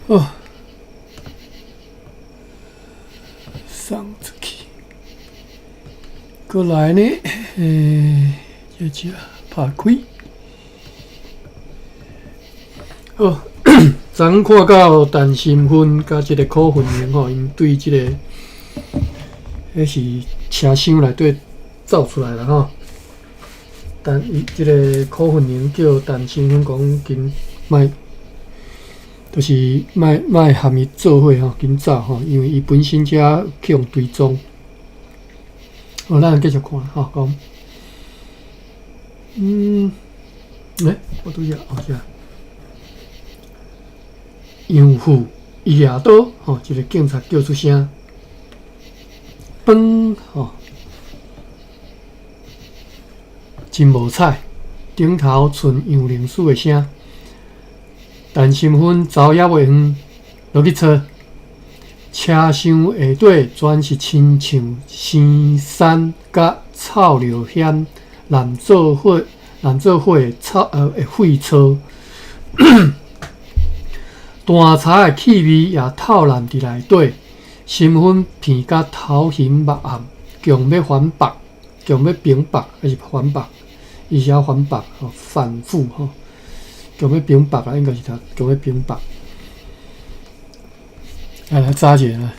好，送出去。過來呢，這隻拍開。好，昨昏看到陳心芬佮這个柯粉玲吼，𪜶對這个，彼是車廂內底走出來啦吼。但伊這个柯粉玲叫陳心芬講緊莫，就是莫莫含伊做伙吼，緊走吼，因為伊本身遮去予追蹤。好，咱繼續看吼，講，我拄則哦，遮。楊父伊掠刀吼，一个警察叫出聲，崩吼，真無彩，頂頭賰楊靈師的聲，陳心芬走猶袂遠，落去揣，車廂下底全是親像生山佮臭尿薟濫做伙濫做伙的臭的廢臭。淡茶的氣味也透濫佇內底，心芬鼻甲頭昏目暗，強欲反駁，強欲反駁，還是反駁？伊寫反駁吼，反覆吼，強欲反駁啊，應該是讀強欲反駁。來查一下來。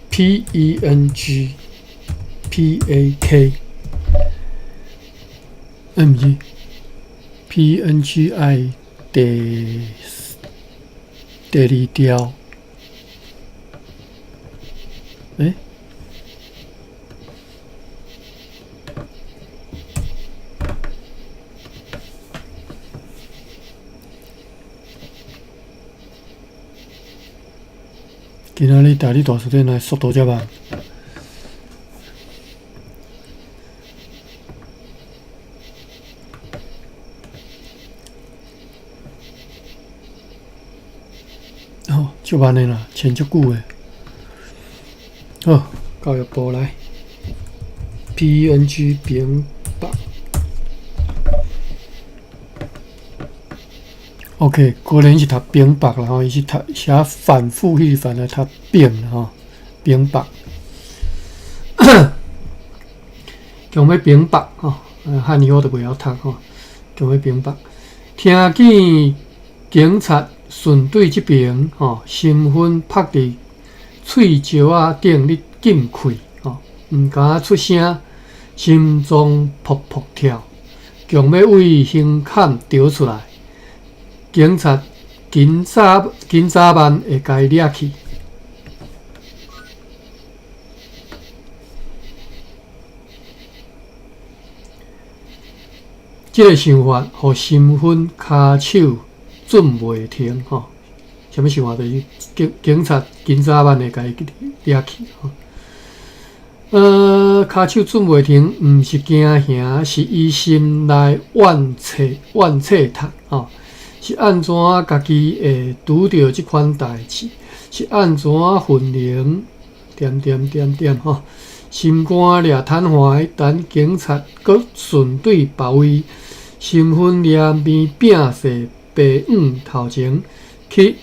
PENG PAK，毋是。PNGI 第二條，欸？今仔日台語大辭典來速度遮慢。哦，足慢的啦，穿足久的。好，教育部來，PNG 平北。OK，果然是讀平北啦吼，伊是讀寫反覆彼個反來讀平啦吼，平北。強欲平北吼，漢語我都袂曉讀吼，強欲平北。聽見警察順對這爿吼，心芬曝佇喙石仔頂咧禁氣吼，毋敢出聲，心臟噗噗跳，強欲對胸坎趒出來。警察緊早緊早晚會共伊掠去。這个想法，予心芬跤手轉袂停吼。啥物想法？就是警察緊早晚會共伊掠去吼。跤手轉袂停，毋是驚嚇，是伊心內怨切怨切嘆吼。是按怎家己會拄著這款代誌？是按怎分明？點點點點吼，心肝掠癱瘓，等警察閣順對別位，心芬掠面摒勢白黃頭前去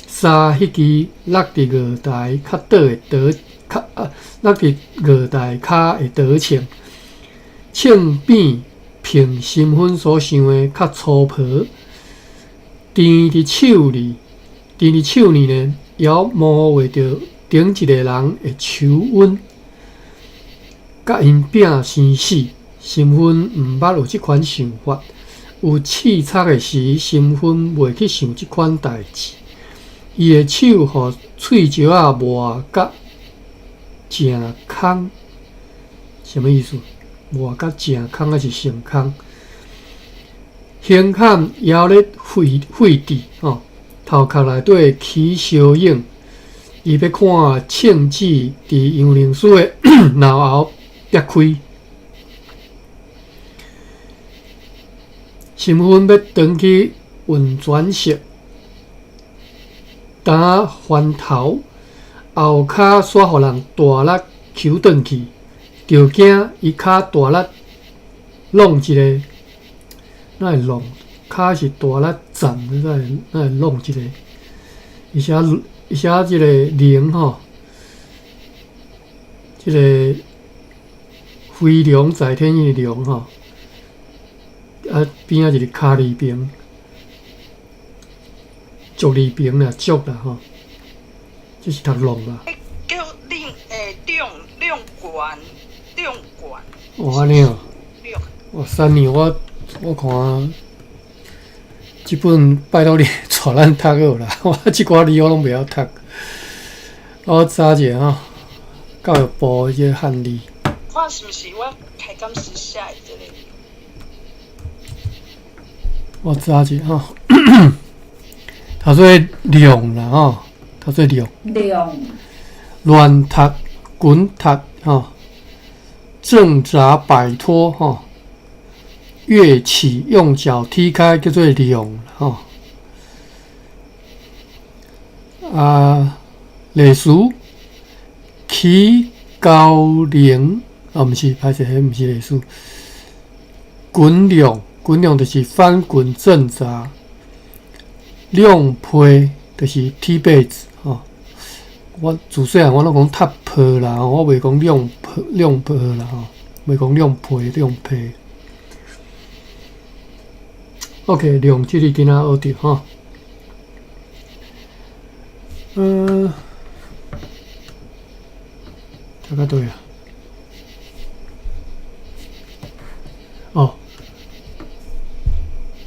捎彼支落佇月台較倒的桌，較啊落佇月台跤的桌秤，秤柄憑心芬所想的較粗薄。甜佇手裡，甜佇手裡呢，猶摸袂著頂一个人的手溫，佮𪜶拼生死。心芬毋捌有這款想法。有刺插的時，心芬袂去想這款代誌。伊的手予喙石仔磨甲誠空，啥物意思？磨甲誠空抑是成空？胸坎猶咧沸沸佇吼，頭殼內底起燒影，伊欲看秤子佇楊靈師的腦後煏開。心芬欲轉去溫泉室，擔翻頭，後跤煞予人大力搝轉去，著驚伊跤大力弄一个。哪會弄？跤跤是大力欉，才會弄一个。伊寫伊寫這个龍吼，這个飛龍在天的龍吼，啊邊仔一個跤字邊，足字邊啦，足啦吼，這是讀龍吧？叫兩兩兩懸兩懸。哦，按呢哦。哇，三年我看，這本拜託你帶咱讀好啦，我這寡字我攏袂曉讀。我查一下吼，教育部這個漢字。看是毋是我開講時寫的這個？我查一下吼，讀做量啦吼，讀做量。量。亂讀、滾讀吼，掙扎擺脫吼，躍起用腳踢開叫做量吼。啊，例詞起高齡，哦，毋是，歹勢，彼毋是例詞。滾量，滾量就是翻滾掙扎。晾被就是踢被子吼。我自細漢我攏講踢被啦，我袂講晾被晾被啦吼，袂講晾被晾被。OK，晾這個今仔學著吼。讀到佗位啊？哦，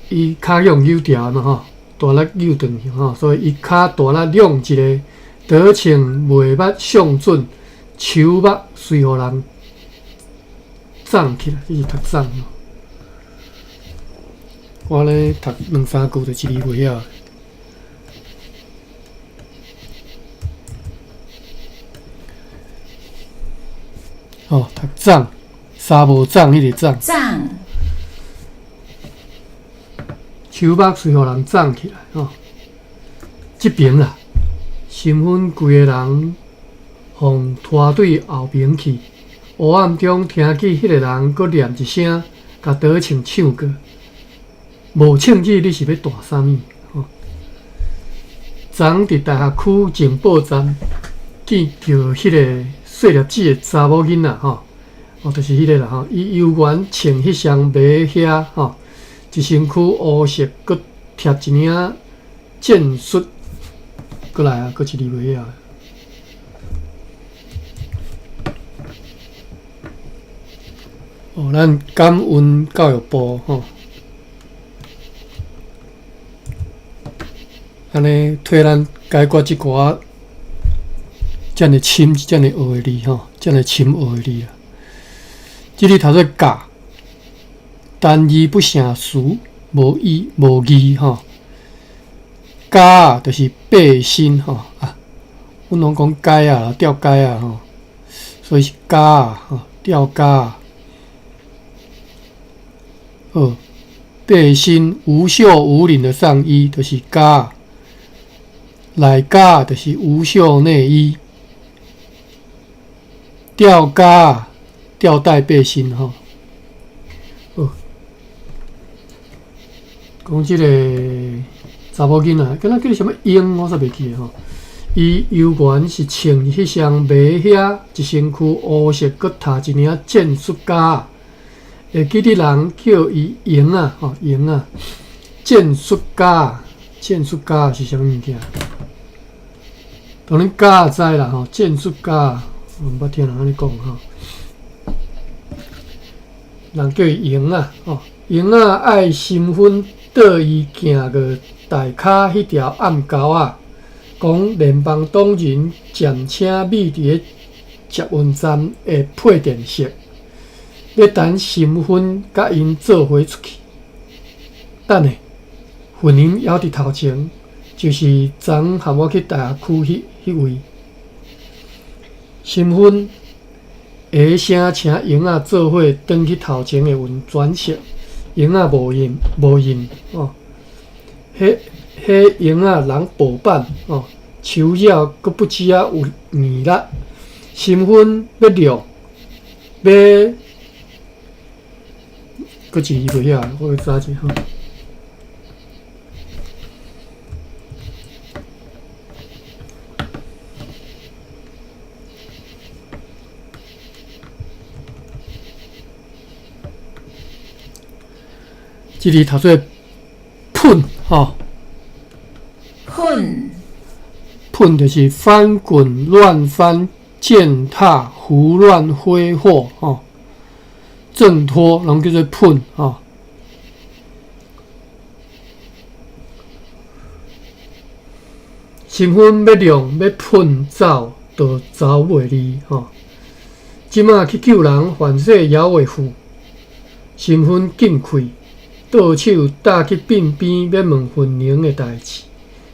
伊跤用扭掉嘛吼，大力扭轉去吼，所以伊跤大力弄一个，倒穿袂捌上準，手目隨予人欉起來，這是讀欉吼。我咧讀兩三句就一字袂曉。哦，讀欉，衫無欉彼個欉。欉。手目隨予人欉起來吼。這爿啦，新婚規个人予拖對後爿去，黑暗中聽見彼個人閣念一聲，共倒穿唱過。無穿字，你是欲彈啥物？吼！昨佇大學區情報站見著彼個細粒子的查某囡仔吼，哦，就是彼個啦吼。伊猶原穿彼雙襪靴吼，一身軀烏色，閣貼一領戰術，閣來啊，閣一字袂曉。哦，咱感恩教育部吼。按呢替咱解決這寡遮爾深、遮爾學的字吼，遮爾深奧的字啊！這裡頭說甲，單字不成詞，無意無義吼。絞就是背心吼啊，阮攏講街仔，吊街仔吼，所以是絞吼，吊絞。好，背心無袖無領的上衣就是絞。內絞就是無袖內衣，吊絞吊帶背心吼。好，講這個查某囡仔，敢若叫做啥物英，我煞袂記得吼。伊猶原是穿彼雙襪靴，一身軀烏色，閣疊一領戰術絞。會記得人叫伊英仔吼，英仔，戰術絞，戰術絞是啥物物件？當然絞知啦吼，戰術絞，我毋捌聽人按呢講吼。人叫伊英仔吼，英仔愛身份綴伊行過大跤彼條暗溝仔，講聯邦黨人暫請覕佇咧捷運站的配電室，欲等身份佮𪜶做伙出去。等下，混音猶佇頭前。就是昨昏和我去大學區彼位，身份下聲請英仔做伙轉去頭前的運轉室，英仔無應無應哦。彼彼英仔人薄板哦，手爪閣不止仔有硬力，身份欲晾欲，閣一字袂曉，我閣查一下吼。這字讀做噴吼。噴。噴就是翻滾、亂翻、踐踏、胡亂揮霍吼，掙脫，攏叫做噴吼。身份欲晾欲噴走，就走袂離吼。這馬去救人，凡勢猶會赴。身份禁氣，倒手搭去鬢邊，欲問分寧的代誌，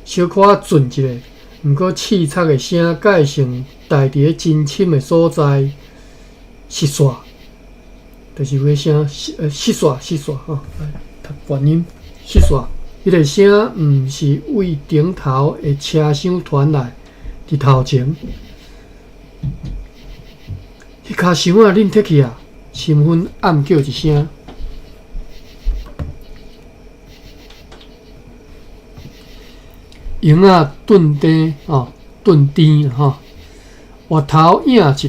小可轉一下，毋過刺插的聲蓋成待佇咧真深的所在，失煞，就是有彼聲失煞失煞吼，讀懸音失煞。彼個聲毋是為頂頭的車廂傳來，佇頭前。彼跤箱仔恁提去啊！身份暗叫一聲。蠅仔頓甜吼，頓甜吼，額頭影一下。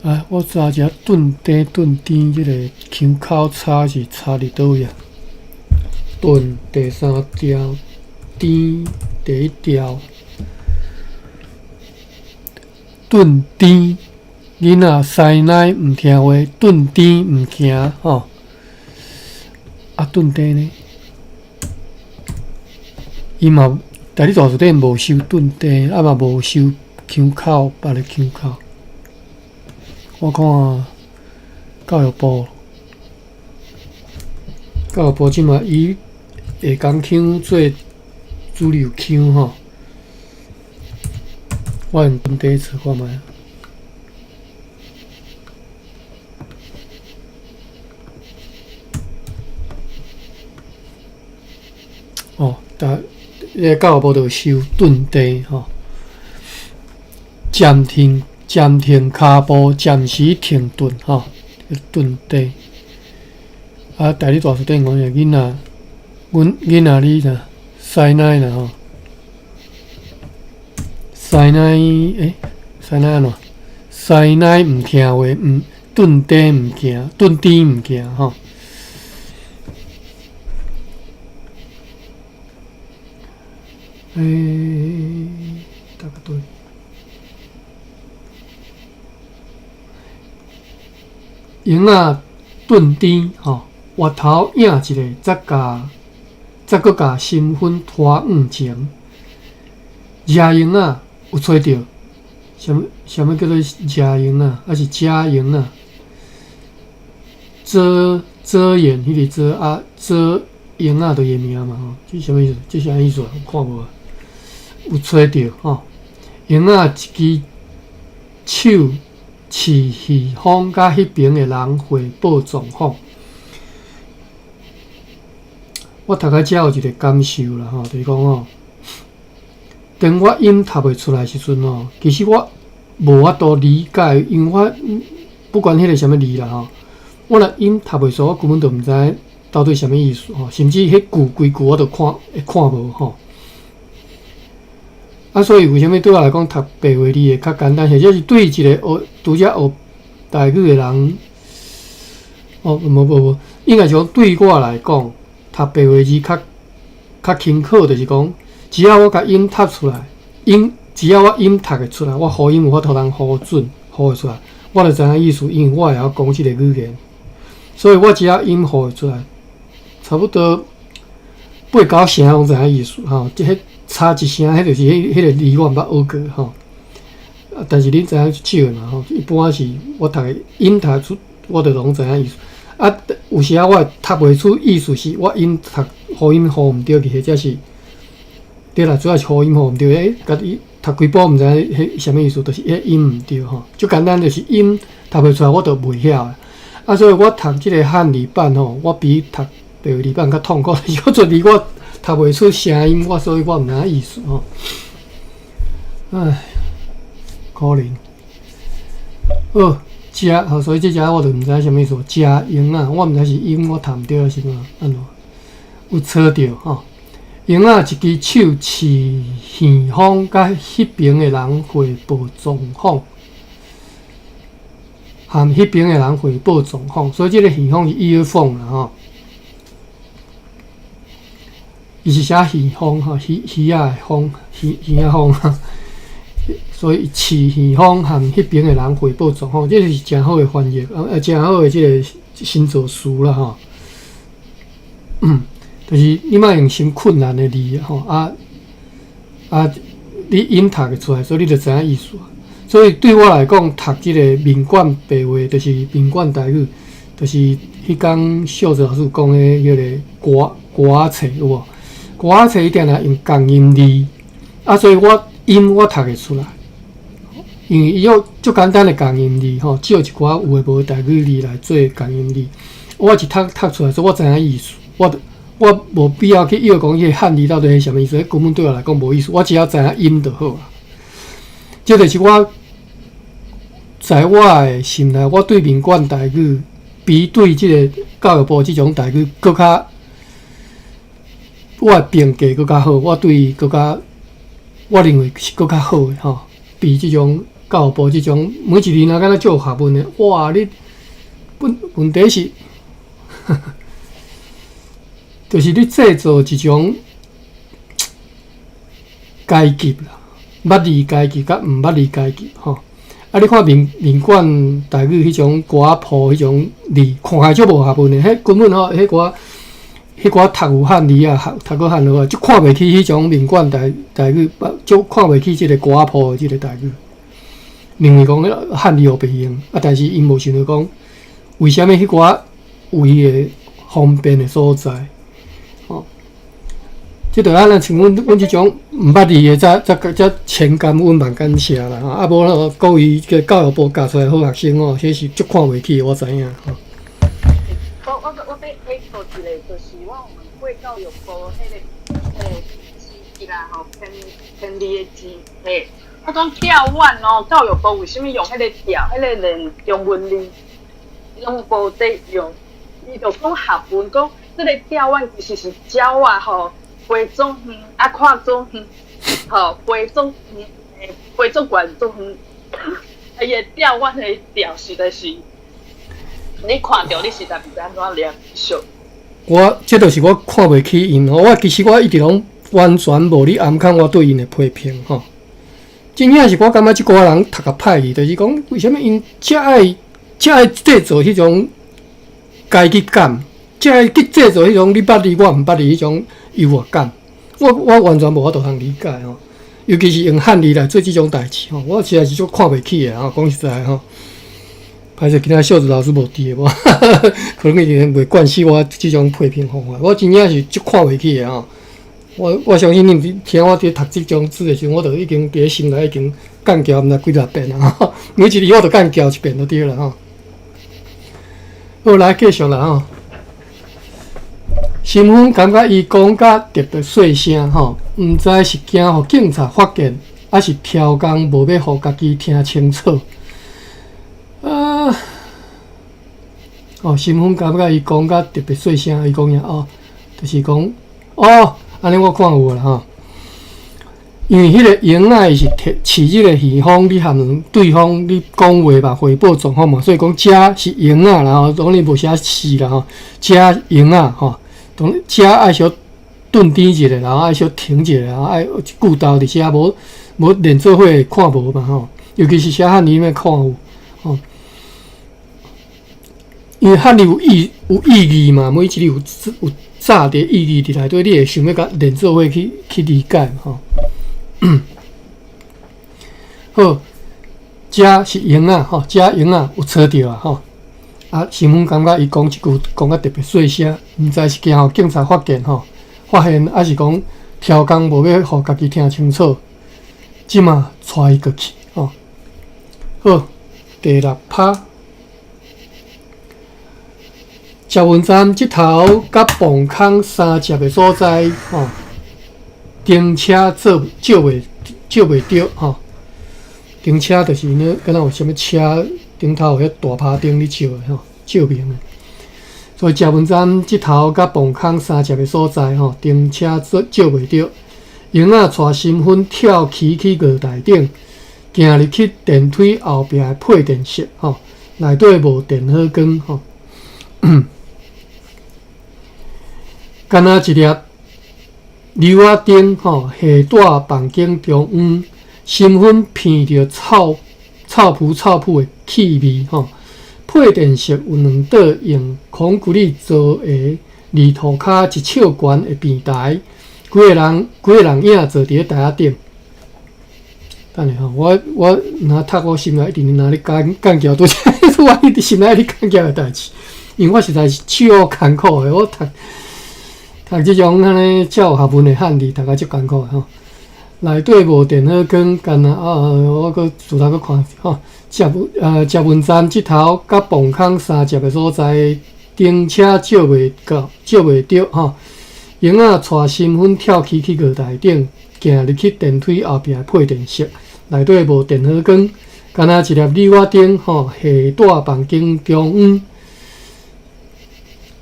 啊，我查一下頓甜頓甜這个腔口差是差佇佗位啊？頓第三調，甜第一調。頓甜，囡仔師奶毋聽話，頓甜毋行吼。啊，頓甜呢？伊嘛，台語大辭典無收頓甜，啊嘛無收腔口，別个腔口。我看教育部，教育部這馬以下港腔做主流腔吼。我用頓甜查看覓。哦，但彼个教育部就收頓甜吼，暫停暫停跤步，暫時停頓吼，頓甜。啊，台語大辭典講者囡仔，阮囡仔你若師奶啦吼，師奶欸，師奶按怎？師奶毋聽話，毋頓甜毋行，頓甜毋行吼。欸，大概對。蠅仔頓甜吼，額頭影一下，才共才閣共身份拖往前。食蠅仔有揣著，啥物啥物叫做食蠅仔，抑是食蠅仔？遮遮掩彼个遮啊，遮蠅仔就伊名嘛吼，這啥物意思？這啥意思啊？我看無啊。有揣著吼，蠅仔一支手持耳風，佮彼爿的人匯報狀況。我讀到遮有一個感受啦吼，就是講吼，當我音讀袂出來時陣吼，其實我無法度理解，因為我不管彼個啥物字啦吼，我若音讀袂出來，我根本就毋知到底啥物意思吼，甚至彼句規句我都看會看無吼。啊，所以為啥物對我來講讀白話字會較簡單，或者是對一個學拄才學台語的人，哦，無無無，應該是講對我來講，讀白話字較較輕巧，就是講，只要我共音讀出來，音只要我音讀會出來，我呼音有法度通呼準，呼會出來，我就知影意思，因為我會曉講這个語言，所以我只要音呼會出來，差不多八九成攏知影意思吼，這彼差一聲，彼就是彼彼个字我毋捌學過吼。啊，但是恁知影少的嘛吼，一般是我讀的音讀出，我就攏知影意思。啊，有時仔我會讀袂出意思，是我音讀呼音呼毋對去，或者是對啦，主要是呼音呼毋對。欸，家己讀幾步毋知影彼啥物意思，就是彼音毋對吼。足簡單，就是音讀袂出來，我就袂曉。啊，所以我讀這个漢語版吼，我比讀白話字版較痛苦，是我做字我讀袂出聲音，我所以我毋知影意思吼。唉，可憐。好，食吼，所以這隻我就毋知啥物意思。食蠅仔，我毋知是音我讀毋對，抑是按怎？有錯著吼。蠅仔一支手持耳風，佮彼爿的人匯報狀況。和彼爿的人匯報狀況，所以這个耳風是耳風啦吼。伊是寫耳風吼，耳耳仔的風，耳耳仔風，所以飼耳風和彼爿的人匯報狀況，這是誠好的翻譯，誠好的這个新造詞啦吼。就是你莫用傷困難的字吼，啊啊，你音讀會出來，所以你就知影意思。所以對我來講，讀這个闽管白話，就是閩管台語，就是彼工秀子老師講的彼个歌歌仔冊有無？歌仔冊伊定定用仝音字，啊，所以我音我讀會出來，因為伊用足簡單的仝音字吼，借一寡有的無的台語字來做仝音字，我一讀讀出來，所以我知影意思，我無必要去臆講彼个漢字到底是啥物意思，根本對我來講無意思，我只要知影音就好啊。這就是我在我的心內，我對閩管台語比對這个教育部這種台語閣較，我的評價閣較好，我對閣較，我認為是閣較好的吼，比這種教育部這種每一字若敢若足有學問的，哇！你問問題是，就是你製造一種階級啦，捌字階級佮毋捌字階級吼。啊！你看閩閩管台語彼種歌仔譜彼種字，看起來足無學問的，彼根本吼，彼寡彼寡讀有漢字啊，讀過漢字啊，足看袂起彼種閩管台台語，足看袂起這个歌仔譜的這个台語，認為講彼个漢字予白用，啊，但是𪜶無想著講，為啥物彼寡有伊的方便的所在，吼。這就按呢像阮阮這種毋捌字的，才才才千感恩萬感謝啦，啊無咯，各位個教育部教出來好學生哦，彼是足看袂起的，我知影吼。我欲回復一个，就是我有問過教育部彼个字啦吼，編編字的字，嘿，我講吊腕哦，教育部為啥物用彼个吊，彼个連中文字攏無佇用，伊就講學問，講這个吊腕其實是鳥仔吼。飛足遠啊，看足遠，吼，飛足遠，飛足懸足遠，啊，伊的吊腕的吊實在是，你看著你實在毋知按怎念俗。我這就是我看袂起𪜶吼，我其實我一直攏完全無咧掩藏我對𪜶的批評吼。真正是我感覺這寡人讀較歹去，就是講為啥物𪜶遮愛遮愛製造彼種階級感，遮愛去製造彼種你捌字我毋捌字彼種優越感，我完全無法度通理解吼。尤其是用漢字來做這種代誌吼，我實在是足看袂起的吼。講實在吼，歹勢今仔秀子老師無佇的無，可能伊袂慣習我這種批評方法，我真正是足看袂起的吼。我相信恁聽我佇讀這種字的時陣，我就已經佇咧心內已經幹譙毋知幾若遍啊！每一字我都幹譙一遍就對了吼。好，來繼續啦吼。新聞感覺伊講甲特別細聲吼，毋知是驚予警察發現，抑是超工無欲予家己聽清楚。啊，哦，新聞感覺伊講甲特別細聲，伊講啥哦，就是講哦，按呢我看有啦吼。因為彼个鷹仔伊是提飼這个耳風，你含對方你講話嘛，匯報狀況嘛，所以講遮是鷹仔啦吼，當然無寫飼啦吼，遮鷹仔吼。當遮愛小頓點一下，然後愛小停一下，然後愛一句逗佇遮，無無連做伙看無嘛吼。尤其是寫漢字欲看有吼，因為漢字有意有意義嘛，每一字有有紮佇意義佇內底，你會想欲共連做伙去去理解吼。好，遮是鷹仔吼，遮鷹仔有揣著啊吼。啊，新聞感覺伊講一句講甲特別細聲，毋知是驚予警察發現吼，發現抑是講超工無欲予家己聽清楚，這馬帶伊過去吼。好，第六拍，捷運站這頭佮磅空三接的所在吼，停車做照袂照袂著吼。停車就是呢，敢若有啥物車頂頭有彼大拍燈咧照的吼，照明的。所以捷運站這頭佮磅空三接的所在吼，停車做照袂著。鷹仔帶新婚跳起去月台頂，行入去電梯後壁的配電室吼，內底無電火光吼。敢若一粒硫仔燈吼，下蹛房間中央，身份鼻著臭臭噗臭噗的氣味吼。配電室有兩桌用孔骨力做的，離塗跤一尺懸的平台，幾个人幾个人影坐佇咧台仔頂。等下吼，我我若讀我心內一直若咧幹幹譙，拄才我一直心內咧幹譙的代誌，因為我實在是超艱苦的，我讀讀這種按呢遮有學問的漢字，讀甲足艱苦的吼。內底無電火光，干焦啊！我閣自頭閣看吼，捷呃捷運站這頭佮磅空三接的所在，燈車照袂到，照袂著吼。嬰仔帶身份跳起去月台頂，行入去電梯後壁的配電室，內底無電火光，干焦一粒硫仔燈吼，下蹛房間中央。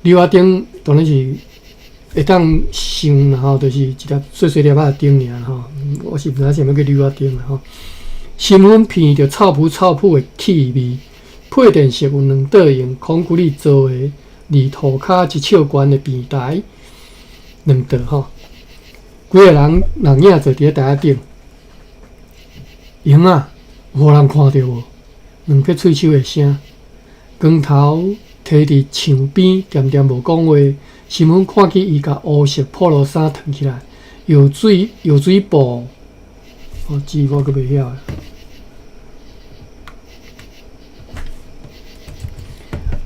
硫仔燈當然是會當想啦吼，就是一粒細細粒仔的燈爾吼。我是毋知影啥物叫硫仔燈啦吼。身份鼻著臭噗臭噗的氣味，配電室有兩桌用孔骨力做的，離塗跤一尺懸的平台，兩桌吼。幾个人人影坐佇咧台仔頂，嬰仔有予人看著無？兩撇喙鬚的聲，光頭提佇牆邊，恬恬無講話。身份看見伊共烏色破羅衫褪起來，藥水藥水布，哦，這我閣袂曉。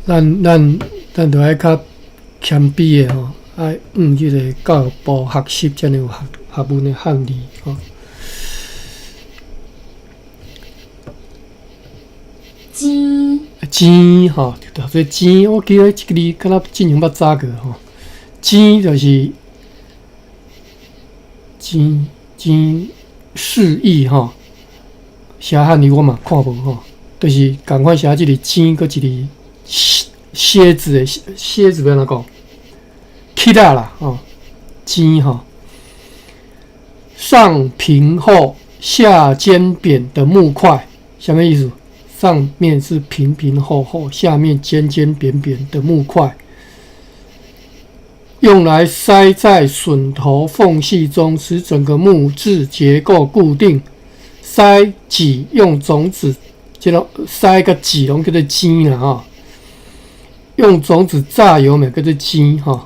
咱咱咱著愛較謙卑的吼，愛向這个教育部學習遮爾有學學問的漢字吼。錢錢吼，就讀做錢。我記得這個字敢若之前捌查過吼。錢就是錢錢釋義吼，寫漢字我嘛看無吼，就是仝款寫這個錢，閣一個蠍蠍子的蠍子欲按怎講？起來啦吼，錢吼，上平厚下尖扁的木塊，啥物意思？上面是平平厚厚，下面尖尖扁扁的木塊，用來塞在榫頭縫隙中，使整個木質結構固定。塞擠用種子，這個塞佮擠攏叫做錢啦吼。用種子榨油嘛叫做錢吼。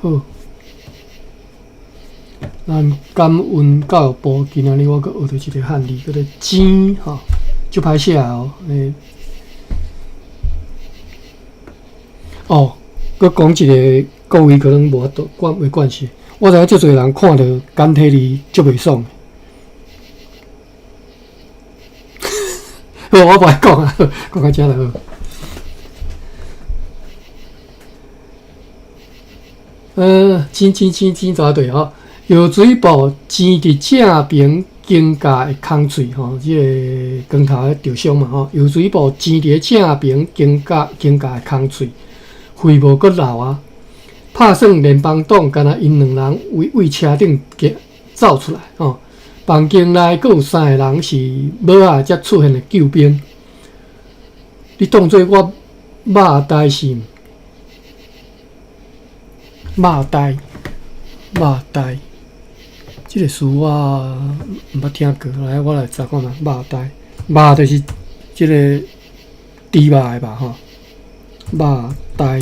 好。咱感恩教育部，今仔日我閣學著一个漢字，叫做“錢”吼，足歹寫哦。欸，哦，閣講一个，各位可能無法度關沒關係。我知影足濟人看著簡體字足袂爽的。好，我無愛講啊，講到遮就好。呃，錢錢錢錢怎對吼？藥水布煎佇正爿肩胛的空喙吼，這个光頭著傷嘛吼。藥水布煎佇咧正爿肩胛肩胛的空喙，血無閣流啊！拍算聯邦黨敢若𪜶兩人為為車頂走出來吼。房間內閣有三个人是帽仔才出現的救兵。你當做我肉呆是毋？肉呆，肉呆。這个詞我毋捌聽過，來，我來查看覓。肉呆，肉就是這個豬肉的肉吼，肉呆。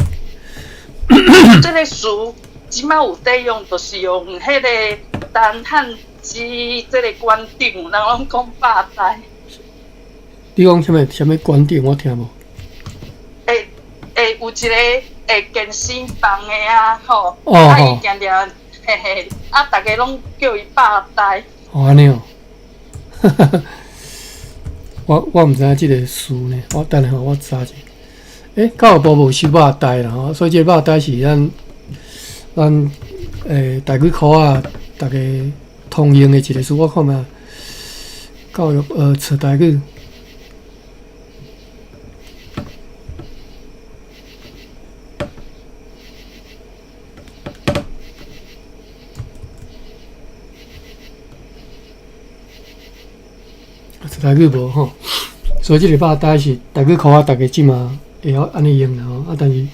這个詞這擺有在用，就是用彼个陳漢之這个館長，人攏講肉呆。你講啥物？啥物館長？我聽無。欸欸，有一个會健身房的啊，吼，啊伊定定。嘿嘿，啊，逐家攏叫伊肉呆。哦，按呢哦，哈哈哈，我我毋知影這个詞呢，我等下吼，我查者。欸，教育部無收肉呆啦吼，所以這个肉呆是咱咱欸台語科仔逐家通用的一个詞。我看覓教育呃，找台語。台語無吼，所以這個肉呆是台語課啊，逐家這馬會曉按呢用啦吼。啊，但是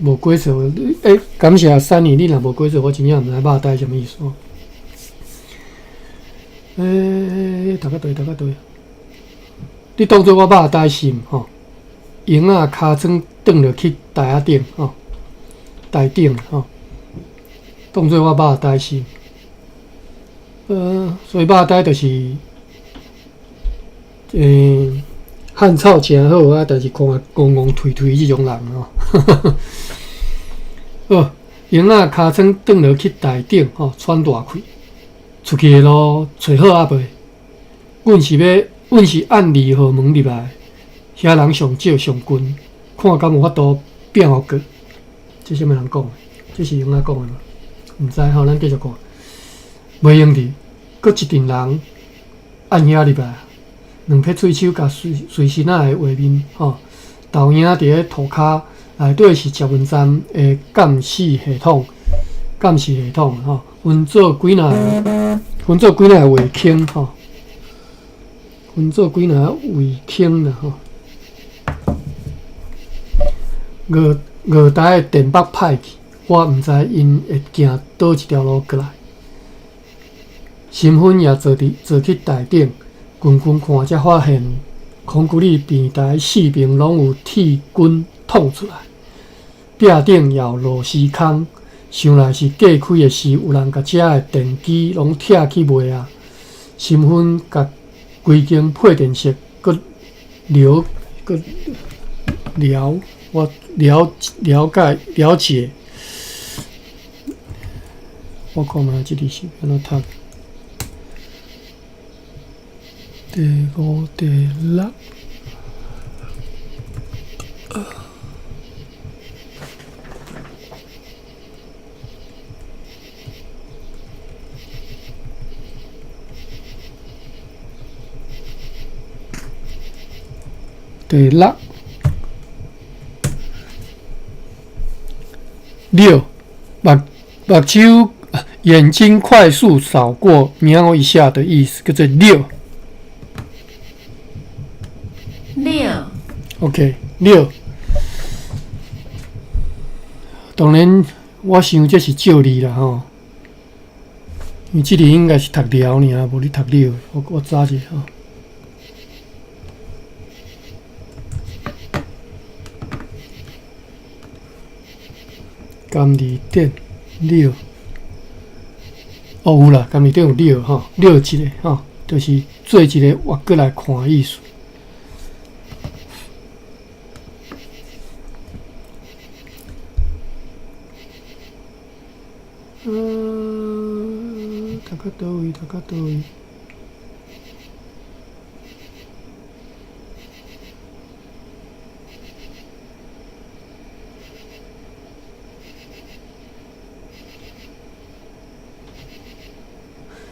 無過錯，欸，感謝 Sunny，你若無過錯，我真正毋知肉呆啥物意思吼。欸，讀到佗，讀到佗，你當做我肉呆是毋吼？鷹仔尻川轉落去台仔頂吼，台頂吼，當做我肉呆是。所以肉呆就是，漢草誠好啊，但是看戇戇頹頹這種人吼。好，鷹仔尻川轉落去台頂吼，喘大氣，出去的路揣好啊未？阮是按二號門入來，遐人上少上近，看敢有法度變予過。這啥物人講的？這是鷹仔講的嗎？毋知吼，咱繼續看。袂用佇，閣一陣人按遐入來，兩撇喙手共隨隨身仔的畫面吼，投影佇咧塗跤內底是捷運站的監視系統，監視系統吼，分做幾若個，分做幾若個畫框吼，分做幾若個畫框啦吼。五五台的電北歹去，我毋知𪜶會行佗一條路過來。身份也坐佇坐去台頂，近近看才發現，孔古力平台四邊攏有鐵棍捅出來，壁頂也有螺絲孔，想來是過開的時有人共遮的電機攏拆去賣啊。身份共規間配電室閣了閣了，我了了解了解。我看覓這裡是按怎讀？第五、第六，第六，六，目目睭眼睛快速掃過，瞄一下的意思，叫做六。六。 OK，六。當然，我想這是借字啦吼，因為這字應該是讀寮爾，無你讀六。我查一下吼。甘字典六，哦有啦，甘字典有六吼，六一个吼，就是做一個活過來看的意思。讀到佗位？讀到佗位？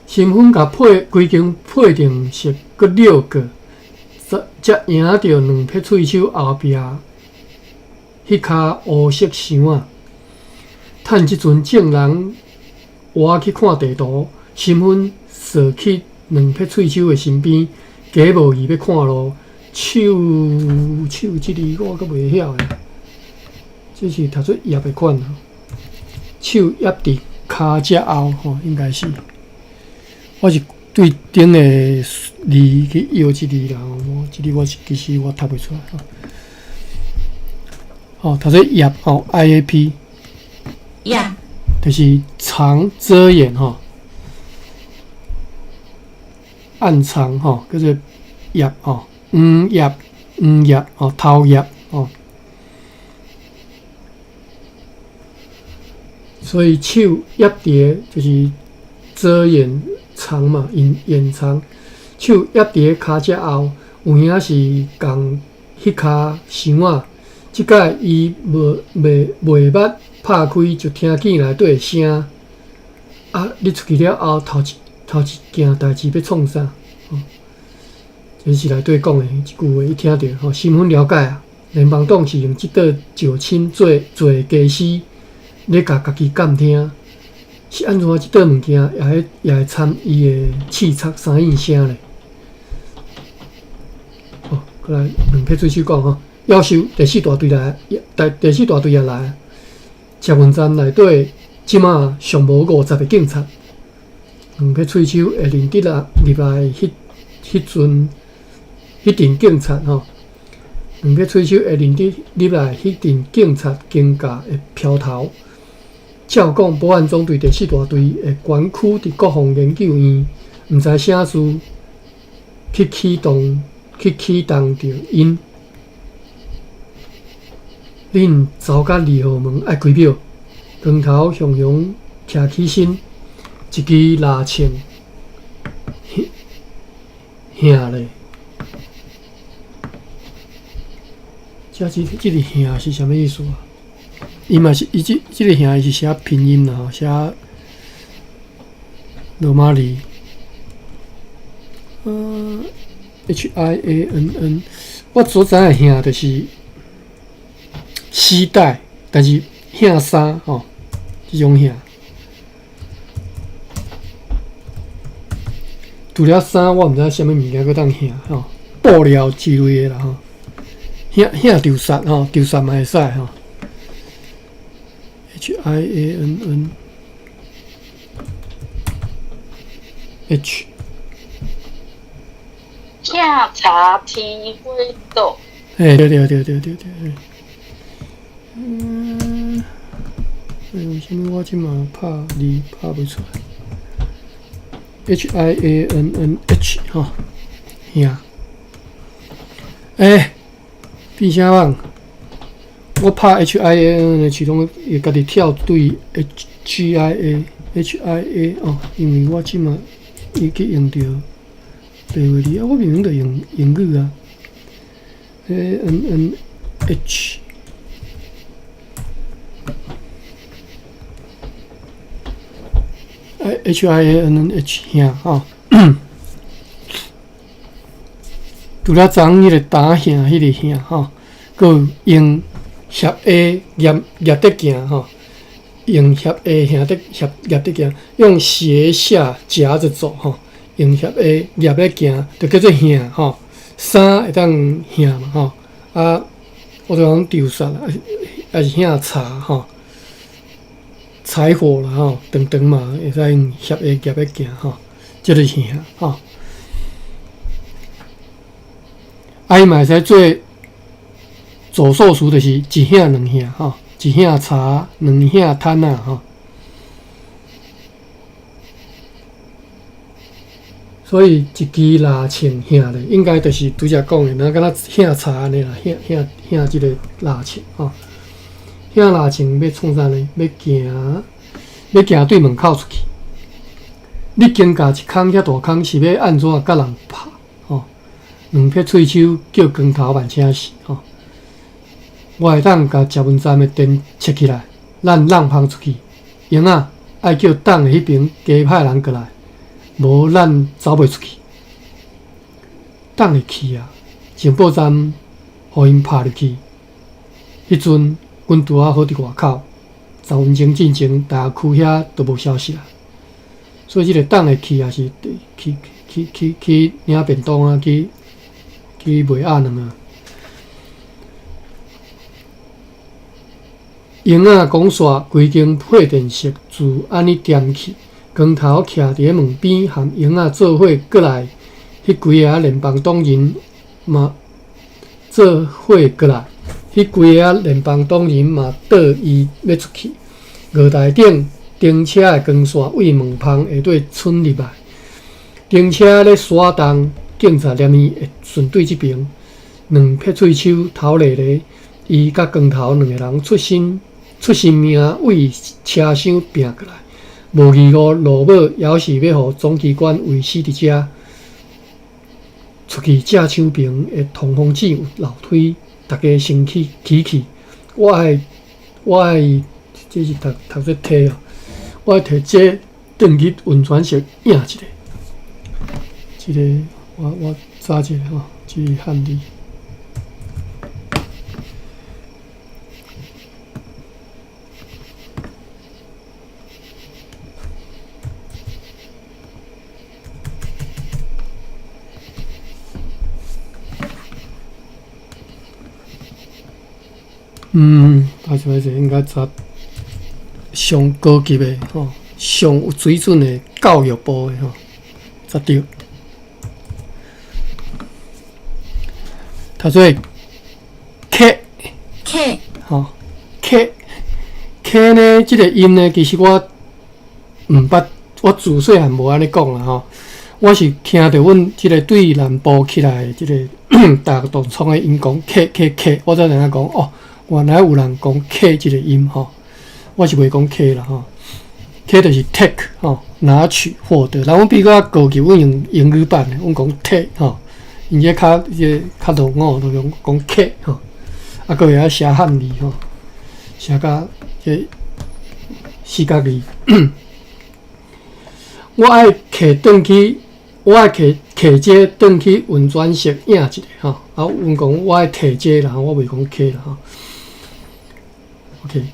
身份共配規間配電室閣繞過，才迎著兩撇喙手後壁彼跤烏色箱仔。趁這陣眾人倚去看地圖，身份踅去兩撇喙手的身邊，加無意欲看路。手手這字我閣袂曉的，這是讀做葉的款，手掖佇跤脊後吼，應該是。我是對頂个字去搖這字啦，我這字我是其實我讀袂出來吼。吼，讀做葉吼，I A P。葉。就是藏遮掩吼，暗藏吼，叫做葉吼，黃葉、黃葉吼，頭葉吼。所以手掖佇個就是遮掩。藏嘛，隱隱藏，手掖佇咧跤脊後，有影是共彼跤箱仔。這擺伊無未未捌拍開，就聽見內底的聲。啊！你出去了後，頭一件代誌欲創啥？吼，這是內底講的一句話，伊聽著吼，十分了解啊。聯邦黨是用這道石親做做家私，咧共家己監聽。是按怎這道物件也會參伊的刺插三應聲咧？閣來兩撇喙鬚講吼，夭壽第四大隊來，第四大隊也來。捷運站內底這馬上無50個警察。兩撇喙鬚會認得啊，入來彼陣彼陣警察吼，兩撇喙鬚會認得入來彼陣警察肩胛的飄頭。照講，保安總隊第四大隊的管區佇國防研究院，毋知啥事去啟動著𪜶。恁走到二號門愛幾秒？光頭雄雄徛起身，一支蠟槍，響咧。這個響是啥物意思啊？伊嘛是伊這個響伊是寫拼音啦吼，寫羅馬字。HIANN，我所知影響就是絲帶，但是響衫吼，這種響。除了衫，我毋知啥物物件閣當響吼，布料之類的啦吼。響丟殺吼，丟殺嘛會使吼。HIANN H。拆柴天火桌。欸，對對對對對對。欸，為啥物我這馬拍字拍袂出來？HIANNH 吼，兄。欸，變啥人？我拍 HIANN 的攏會家己跳對 HGIA HIA 哦，因為我這馬伊去用著白話字啊，我明明就用英語啊。ANNH。HIANNH 兄吼，除了昨昏彼個打響彼個響吼，閣有用協下夾夾得行吼，用協下兄得協夾得行，用斜下夾著走吼，用協下夾咧行，就叫做響吼。衫會當響嘛吼，啊，我就講丟殺啦，抑是響柴吼。柴火啦吼，長長嘛會使用協下夾咧行吼，這個是響吼。啊，伊嘛會使做組數詞，就是一響兩響吼，一響柴，兩響炭仔吼。所以一支蠟槍響咧，應該就是拄才講的，若敢若響柴按呢啦，響響響這個蠟槍吼。響蠟槍欲創啥呢？欲行，欲行對門口出去。你肩胛一空遐大空，是欲按怎佮人拍？吼，兩撇喙鬚叫光頭萬請示吼。我會當共捷運站的電切起來，咱浪芳出去。英仔愛叫黨的彼爿加派人過來，無咱走袂出去。黨會去啊！情報站予𪜶拍入去，彼陣阮拄仔好佇外口，10分鐘進前，大學區遐都無消息啦。所以這個黨會去也是去去去去領便當啊，去賣鴨卵啊。英仔講煞，規間配電室自按呢點去，光頭徛佇咧門邊，含英仔做伙過來，彼幾个聯邦黨人嘛做伙過來，彼幾个聯邦黨人嘛倒伊欲出去。月台頂燈車的光線對門縫下底竄入來，燈車咧徙動，警察連伊會順對這爿，兩撇喙鬚頭咧咧，伊佮光頭兩個人出身命對車廂拚過來，無疑誤羅姆猶是欲予總機關圍死佇遮。出去借手爿的通風井有樓梯，逐家先去起去。我愛，這是讀做提哦，我愛提這轉去溫泉室印一下。這個我查一下吼，這個漢字。歹勢歹勢，應該查上高級的吼，上有水準的教育部的吼，才對。讀做 K K 吼 K K 呢？這個音呢，其實我毋捌，我自細漢無按呢講啦吼。我是聽著阮這個對南部起來的這個大同創的𪜶講 K K K，我才知影講哦，原來有人講 K 這個音吼。我是袂講 K 啦吼，K 就是 take 吼，拿取獲得。但阮比較高級，阮用英語版的，阮講 take 吼，𪜶這較這個較落伍，就用講 K 吼。啊，閣會曉寫漢字吼，寫甲這四角字。我愛摕轉去，我愛摕摕這轉去運轉室影一下吼。啊，阮講我愛提這啦，我袂講摕啦吼。OK，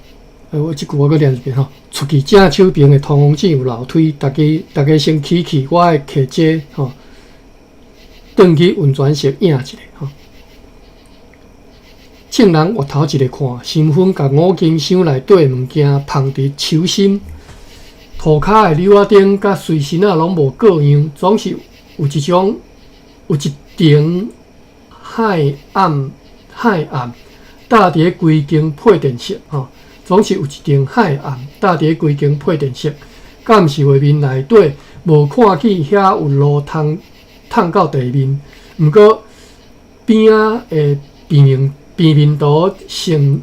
我這句我閣念一遍吼。出去正手爿的通風井有樓梯，逐家逐家先起去，我愛摕這吼，轉去運轉室影一下吼。眾人回頭一个看，身份共五金箱內底物件捧佇手心，塗跤的柳仔釘佮隨身仔攏無各樣，總是有一種有一層海暗海暗搭佇咧規間配電室吼，總是有一層海暗搭佇咧規間配電室。敢毋是畫面內底無看見遐有路通通到地面，毋過邊仔的平面。平面圖成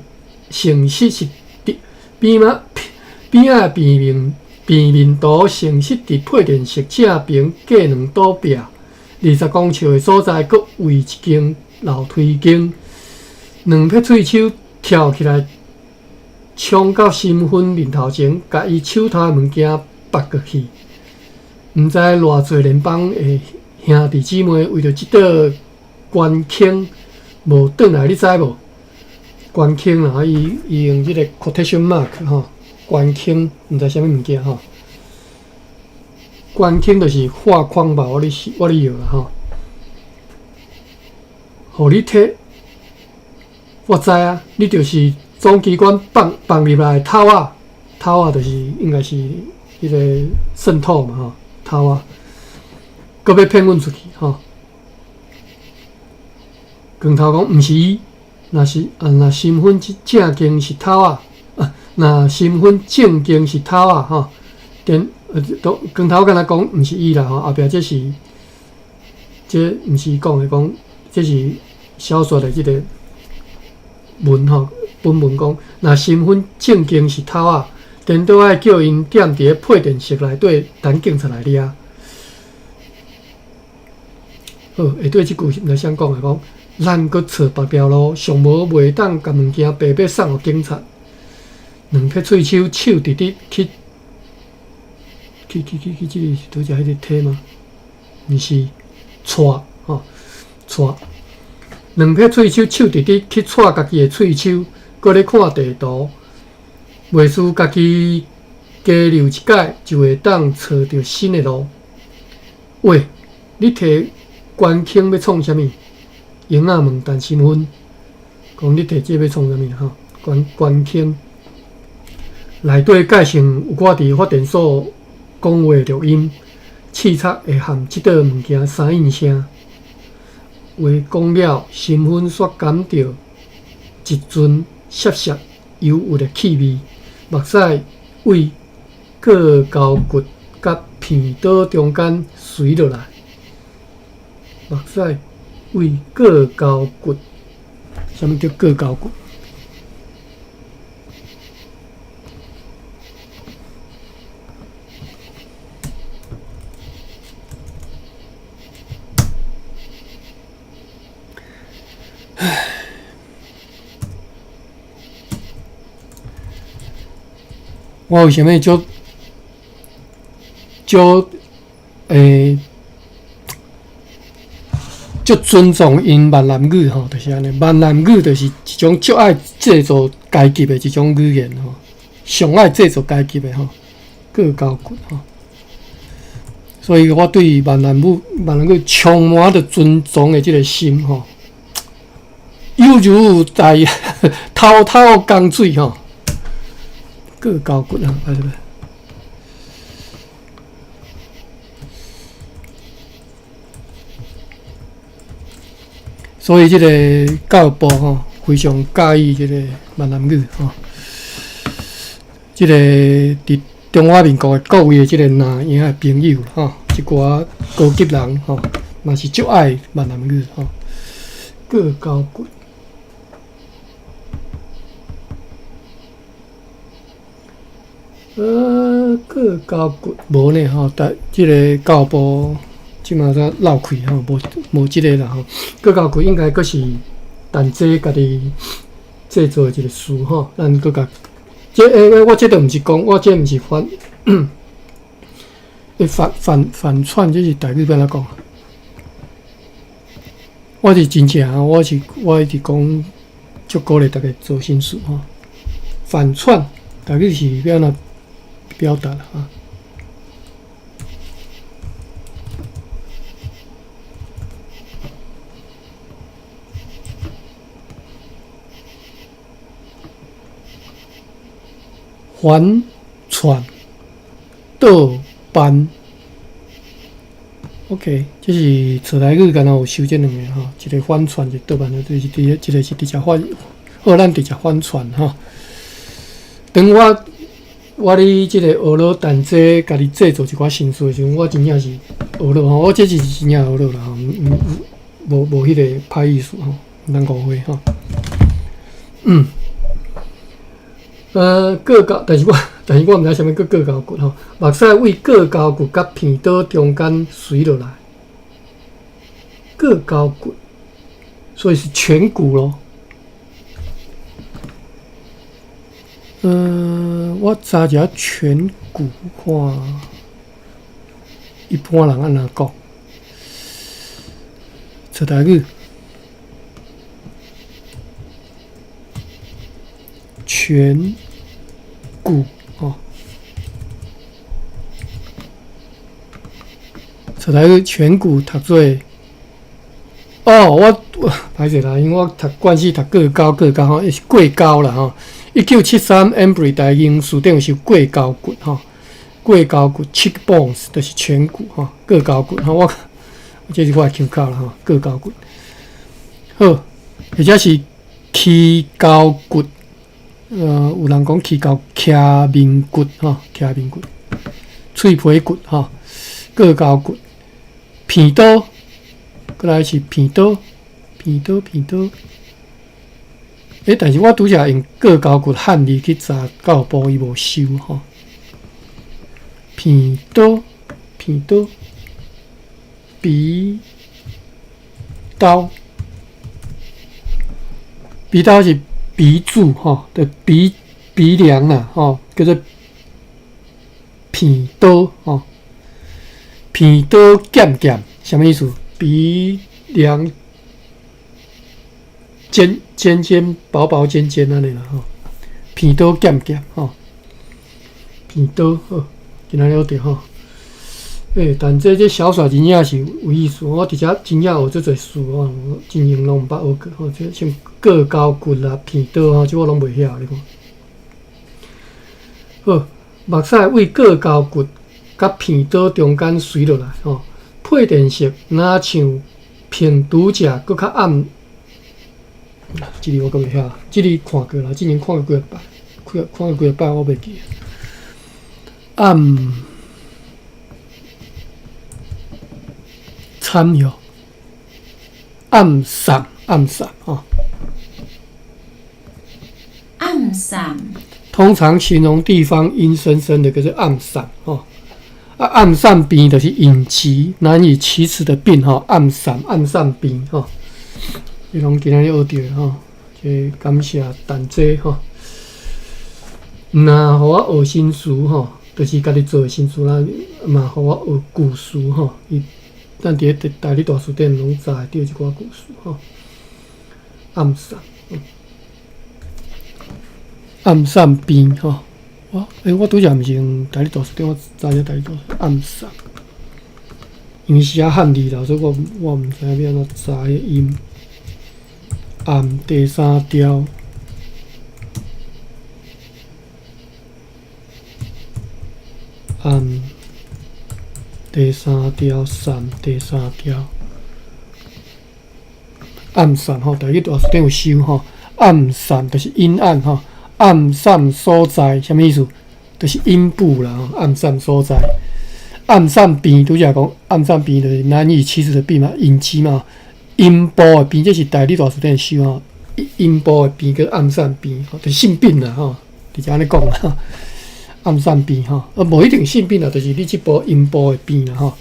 誠實是佇邊仔邊仔的平面平面圖誠實佇配電室正爿隔兩堵壁20公尺的所在，閣圍一間樓梯間，兩撇喙鬚跳起來，衝到身份面頭前，共伊手頭的物件拔過去。毋知偌濟聯邦的兄弟姊妹為著這道關坑。無轉來，你知無？關坑啦，伊伊用這個 quotation mark 吼，關坑毋知啥物物件吼。關坑就是畫框吧，我咧我咧搖啦吼。予你提，我知啊，你就是總機關放放入來頭仔，頭仔就是應該是彼個滲透嘛吼，頭仔，閣欲騙阮出去吼。光頭講毋是伊，若是啊，若身份正經是頭仔，啊，若身份正經是頭仔吼，電都光頭敢若講毋是伊啦吼，後壁這是這毋是伊講的，講這是小說的這個文吼，本文講，若身份正經是頭仔，顛倒愛叫𪜶踮佇咧配電室內底等警察來掠。好，下底這句毋知啥講的講。咱閣揣別條路，上無袂當共物件白白送予警察。兩撇喙鬚手直直去去去去去，這個是佗只彼個提嗎？毋是，掣吼掣。兩撇喙鬚手直直去掣家己的喙鬚，閣咧看地圖，袂輸家己加溜一擺就會當揣著新的路。喂，你提關坑欲創啥物？英仔問陳新芬，講你提這欲創啥物吼？關關坑內底蓋成有我佇發電所講話錄音，試察會和這道物件三應聲。話講了，新芬煞感著一陣澀澀憂鬱的氣味，目屎為硌溝骨佮鼻刀中間垂落來，目屎。為硌溝骨，啥物叫硌溝骨？唉，我為啥物足足欸？足尊重𪜶閩南語吼，就是按呢。閩南語就是一種足愛製造階級的一種語言吼，上愛製造階級的吼，硌溝骨吼。所以我對閩南語、閩南語充滿著尊重的這個心吼，猶如在偷偷江水吼，过高骨啊，歹势。所以這个教育部吼非常佮意這个闽南语吼，這个佇中華民國的各位的這个藍營的朋友吼，一寡高級人吼，嘛是足愛閩南語吼。過高骨，過高骨無呢吼，但這个教育部。這馬才漏氣吼，無無這个啦吼。過高骨應該閣是陳濟家己製作的一个詞吼，咱閣共這我這都毋是講，我這毋是反，反反反串，這是台語欲按怎講？我是真正，我是我一直講，足鼓勵大家做新詞吼。反串，台語是欲按怎表達啊？反串倒班，OK，這是錯台語，敢若有收這兩个吼，一个反串，一个倒班，就是佇一个是直接反，好，咱直接反串吼。當我我咧這个學了陳濟家己製作一寡新詞的時陣，我真正是學了吼，我這是真正學了啦吼，無無彼个歹意思吼，毋通誤會吼。嗯。過高，但是我但是我毋知啥物叫過高骨吼，目屎位過高骨佮鼻刀中間垂落來，過高骨，所以是顴骨囉。我查一下顴骨看，一般人按怎講？查台語，顴骨吼，查台語顴骨讀做哦，我歹勢啦，因為我讀慣勢讀過高過高吼，是過高啦吼。1973 Embree 台英辭典有寫過高骨吼，過高骨 cheekbones 就是顴骨吼，過高骨吼，我這是我的腔口啦吼，過高骨。好，或者是尻高骨。有人講尻高徛面骨吼，徛面骨、喙皮骨吼，過高骨、鼻刀，過來是鼻刀、鼻刀、鼻刀。欸，但是我拄才用過高骨漢字去查教育部，伊無收吼。鼻刀、鼻刀、鼻刀、鼻刀是。鼻柱吼，的鼻鼻梁啦，吼，叫做鼻刀吼，鼻刀剑剑，啥物意思？鼻梁尖尖尖薄薄尖尖按呢啦吼，鼻刀剑剑吼，鼻刀好，今仔日學著吼。欸，但這這小說真正是有意思，我佇遮真正學足濟詞吼，真前攏毋捌學過吼，這像過高骨啦、鼻刀吼，這我攏袂曉，你看。好，目屎位過高骨佮鼻刀中間垂落來吼，配電色若像平拄則閣較暗。這裡我閣袂曉，這裡看過啦，之前看過幾擺，看看過幾擺我袂記。暗參喲，暗送暗送吼。暗送。通常形容地方陰森森的，叫做暗送吼。啊，暗送病就是隱疾難以啟齒的病吼，暗送暗送病吼。這攏今仔日學著吼，這感謝陳濟吼。若予我學新詞吼，就是家己做的新詞啦，嘛予我學舊詞吼。伊咱佇咧台語大辭典攏查會著這寡舊詞吼。暗送，暗送病吼。我欸，我拄才毋是用台語大辭典，我查一下台語大辭暗送，因為是寫漢字啦，所以我我毋知影欲按怎查彼音。暗第三調，暗，第三条散，第三条暗散吼，台语大辞典有收吼，暗散就是阴暗吼，暗散所在，啥物意思？就是阴部啦吼，暗散所在，暗散病，拄才讲暗散病就是难以启齿的病嘛，隐疾嘛，阴部的病，这是台语大辞典收吼，阴部的病叫暗散病，吼，就是性病啦吼，直接按呢讲啦。暗散病吼，啊，无一定性病啦，就是你这部阴部的病啦吼。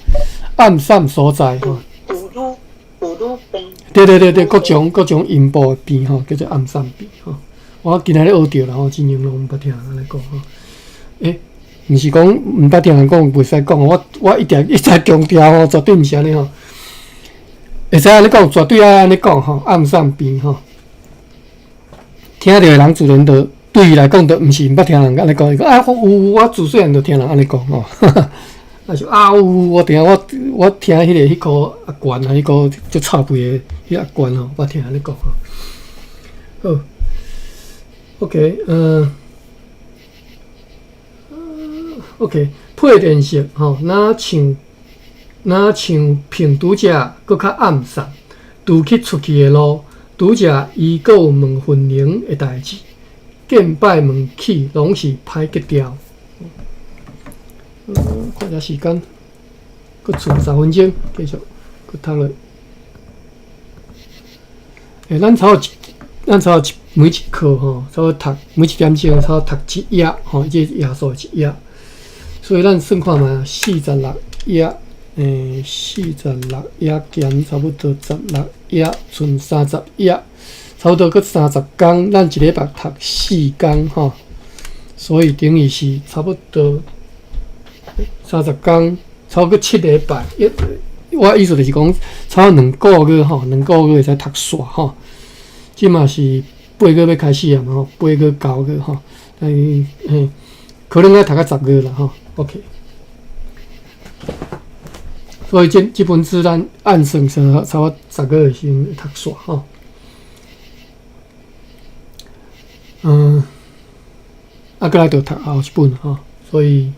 暗散所在吼。妇女病。对对对对，各种各种阴部的病吼，叫做暗散病吼。我今仔日学著啦吼，真正拢毋捌听人按呢讲吼。欸，毋是讲毋捌听人讲，袂使讲，我一定一再强调吼，绝对毋是按呢吼。会使按呢讲，绝对爱按呢讲吼，暗散病吼。听著的人自然就对伊来讲，就毋是毋捌听人按呢讲，伊讲啊，有我自细汉就听人按呢讲吼。啊是啊有，我听我我听彼个彼箍阿悬啊，彼箍足臭屁的彼阿悬吼，我听按呢讲吼。好，OK，OK，配电室吼，若像平拄才阁较暗散，除去出去的路，拄才伊阁有问分灵的代志，见摆问起拢是歹格调。看下时间，阁剩10分钟，继续阁读落。欸，咱差不多一每一课吼，差不多读每一点钟，差不多读一页吼，这页数一页。所以咱算看觅，四十六页，欸，四十六页减差不多十六页，剩30页，差不多阁30工，咱一礼拜读4工吼，所以等于是差不多30工，差不多7礼拜。我意思就是讲，差不多2个月吼，2个月会使读煞吼。这嘛是8月欲开始啊嘛吼，8月9月吼，但是嘿，可能爱读到10月啦吼。OK，所以这本书咱按算算差不多10月的时阵会读煞吼。啊，阁来就读后一本吼，所以，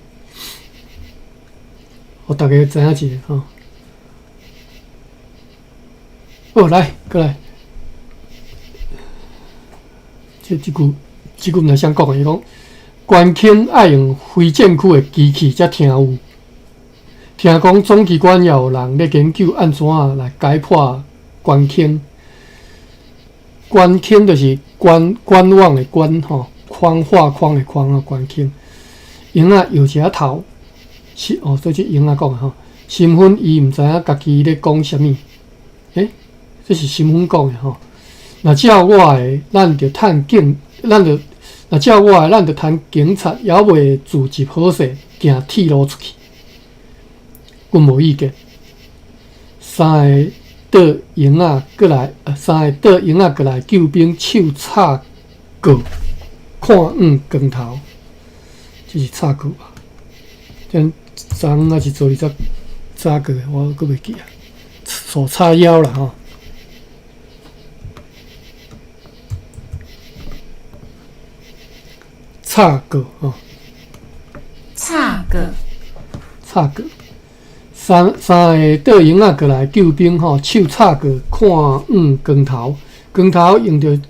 予大家知影一下吼。好，来，阁来。这句毋知啥讲的，伊讲，关坑爱用非战区的机器才听有。听讲总机关也有人咧研究按怎来解破关坑。关坑就是观望的观吼，框画框的框啊，关坑。婴仔摇一下头，是哦，所以这婴仔讲的吼，身份伊毋知影家己咧讲啥物。欸，这是身份讲的吼。若照我的，咱就趁警，咱就若照我的，咱就趁警察犹未聚集好势，行铁路出去。阮无意见。三个倒鹰仔过来，三个倒鹰仔过来，救兵手插过，看向光头，这是插过吧？这昨昏还是昨日才插过的，我阁袂记啊。手插腰啦吼。插过吼。插过。插过。三个倒鹰仔过来救兵吼，手插过看向光头，光头用著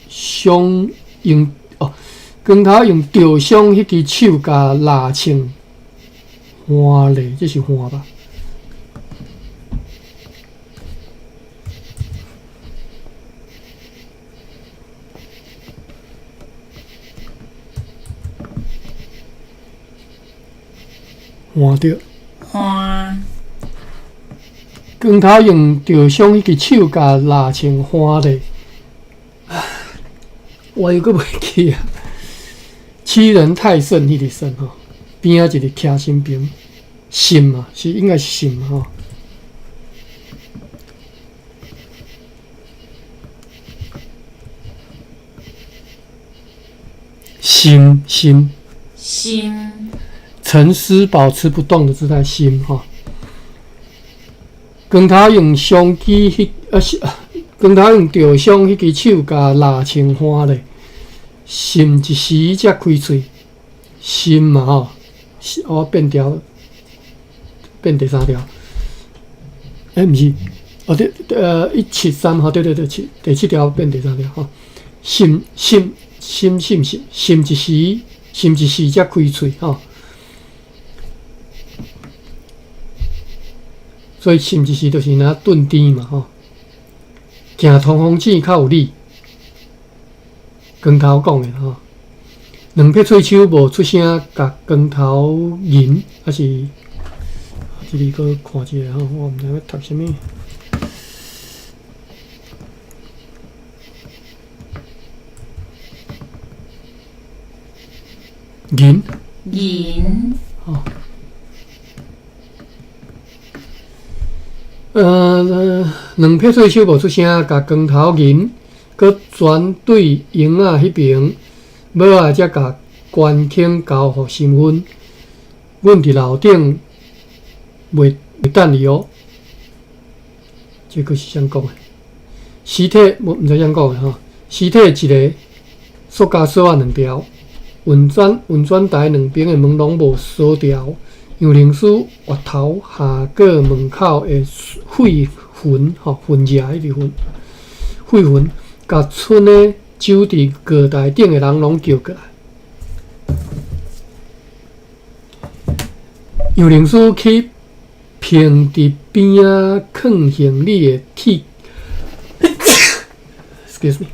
伤用哦，光头用著伤彼支手共蜡枪换咧，这是换吧？换著。换。光头用著伤彼支手共蜡枪换咧，我又阁袂记啊。欺人太甚，彼个甚吼，边仔一个徛身边，甚嘛，是应该是甚吼。心，心。心。沉思保持不动的姿态，心吼。光头用双支彼，是，光头用著伤彼支手共蜡枪换咧，心一时才开喙，心嘛吼，我變調變第三條，毋是，哦對，173吼，對對對，七第七條變第三條吼。心心心心心心一時，心一時才開喙吼。所以心一時就是若頓甜嘛吼。行通風井較有理，光頭講的吼。兩撇喙鬚無出聲，共光頭銀，抑是這裡閣看一下吼，我毋知欲讀啥物。銀。銀。吼。兩撇喙鬚無出聲，共光頭銀，閣轉對營仔彼爿，尾仔才共關卿交予身份。阮佇樓頂袂等伊哦。這閣是啥講的？屍體無毋知啥講的吼。屍體一个塑膠索仔兩條，運轉台兩邊的門攏無鎖牢。楊靈師越頭下過門口的廢墳吼，墳舍彼個墳，廢墳，共村的守佇月台頂的人攏叫過來。楊靈師去憑佇邊仔囥行李的鐵，excuse me，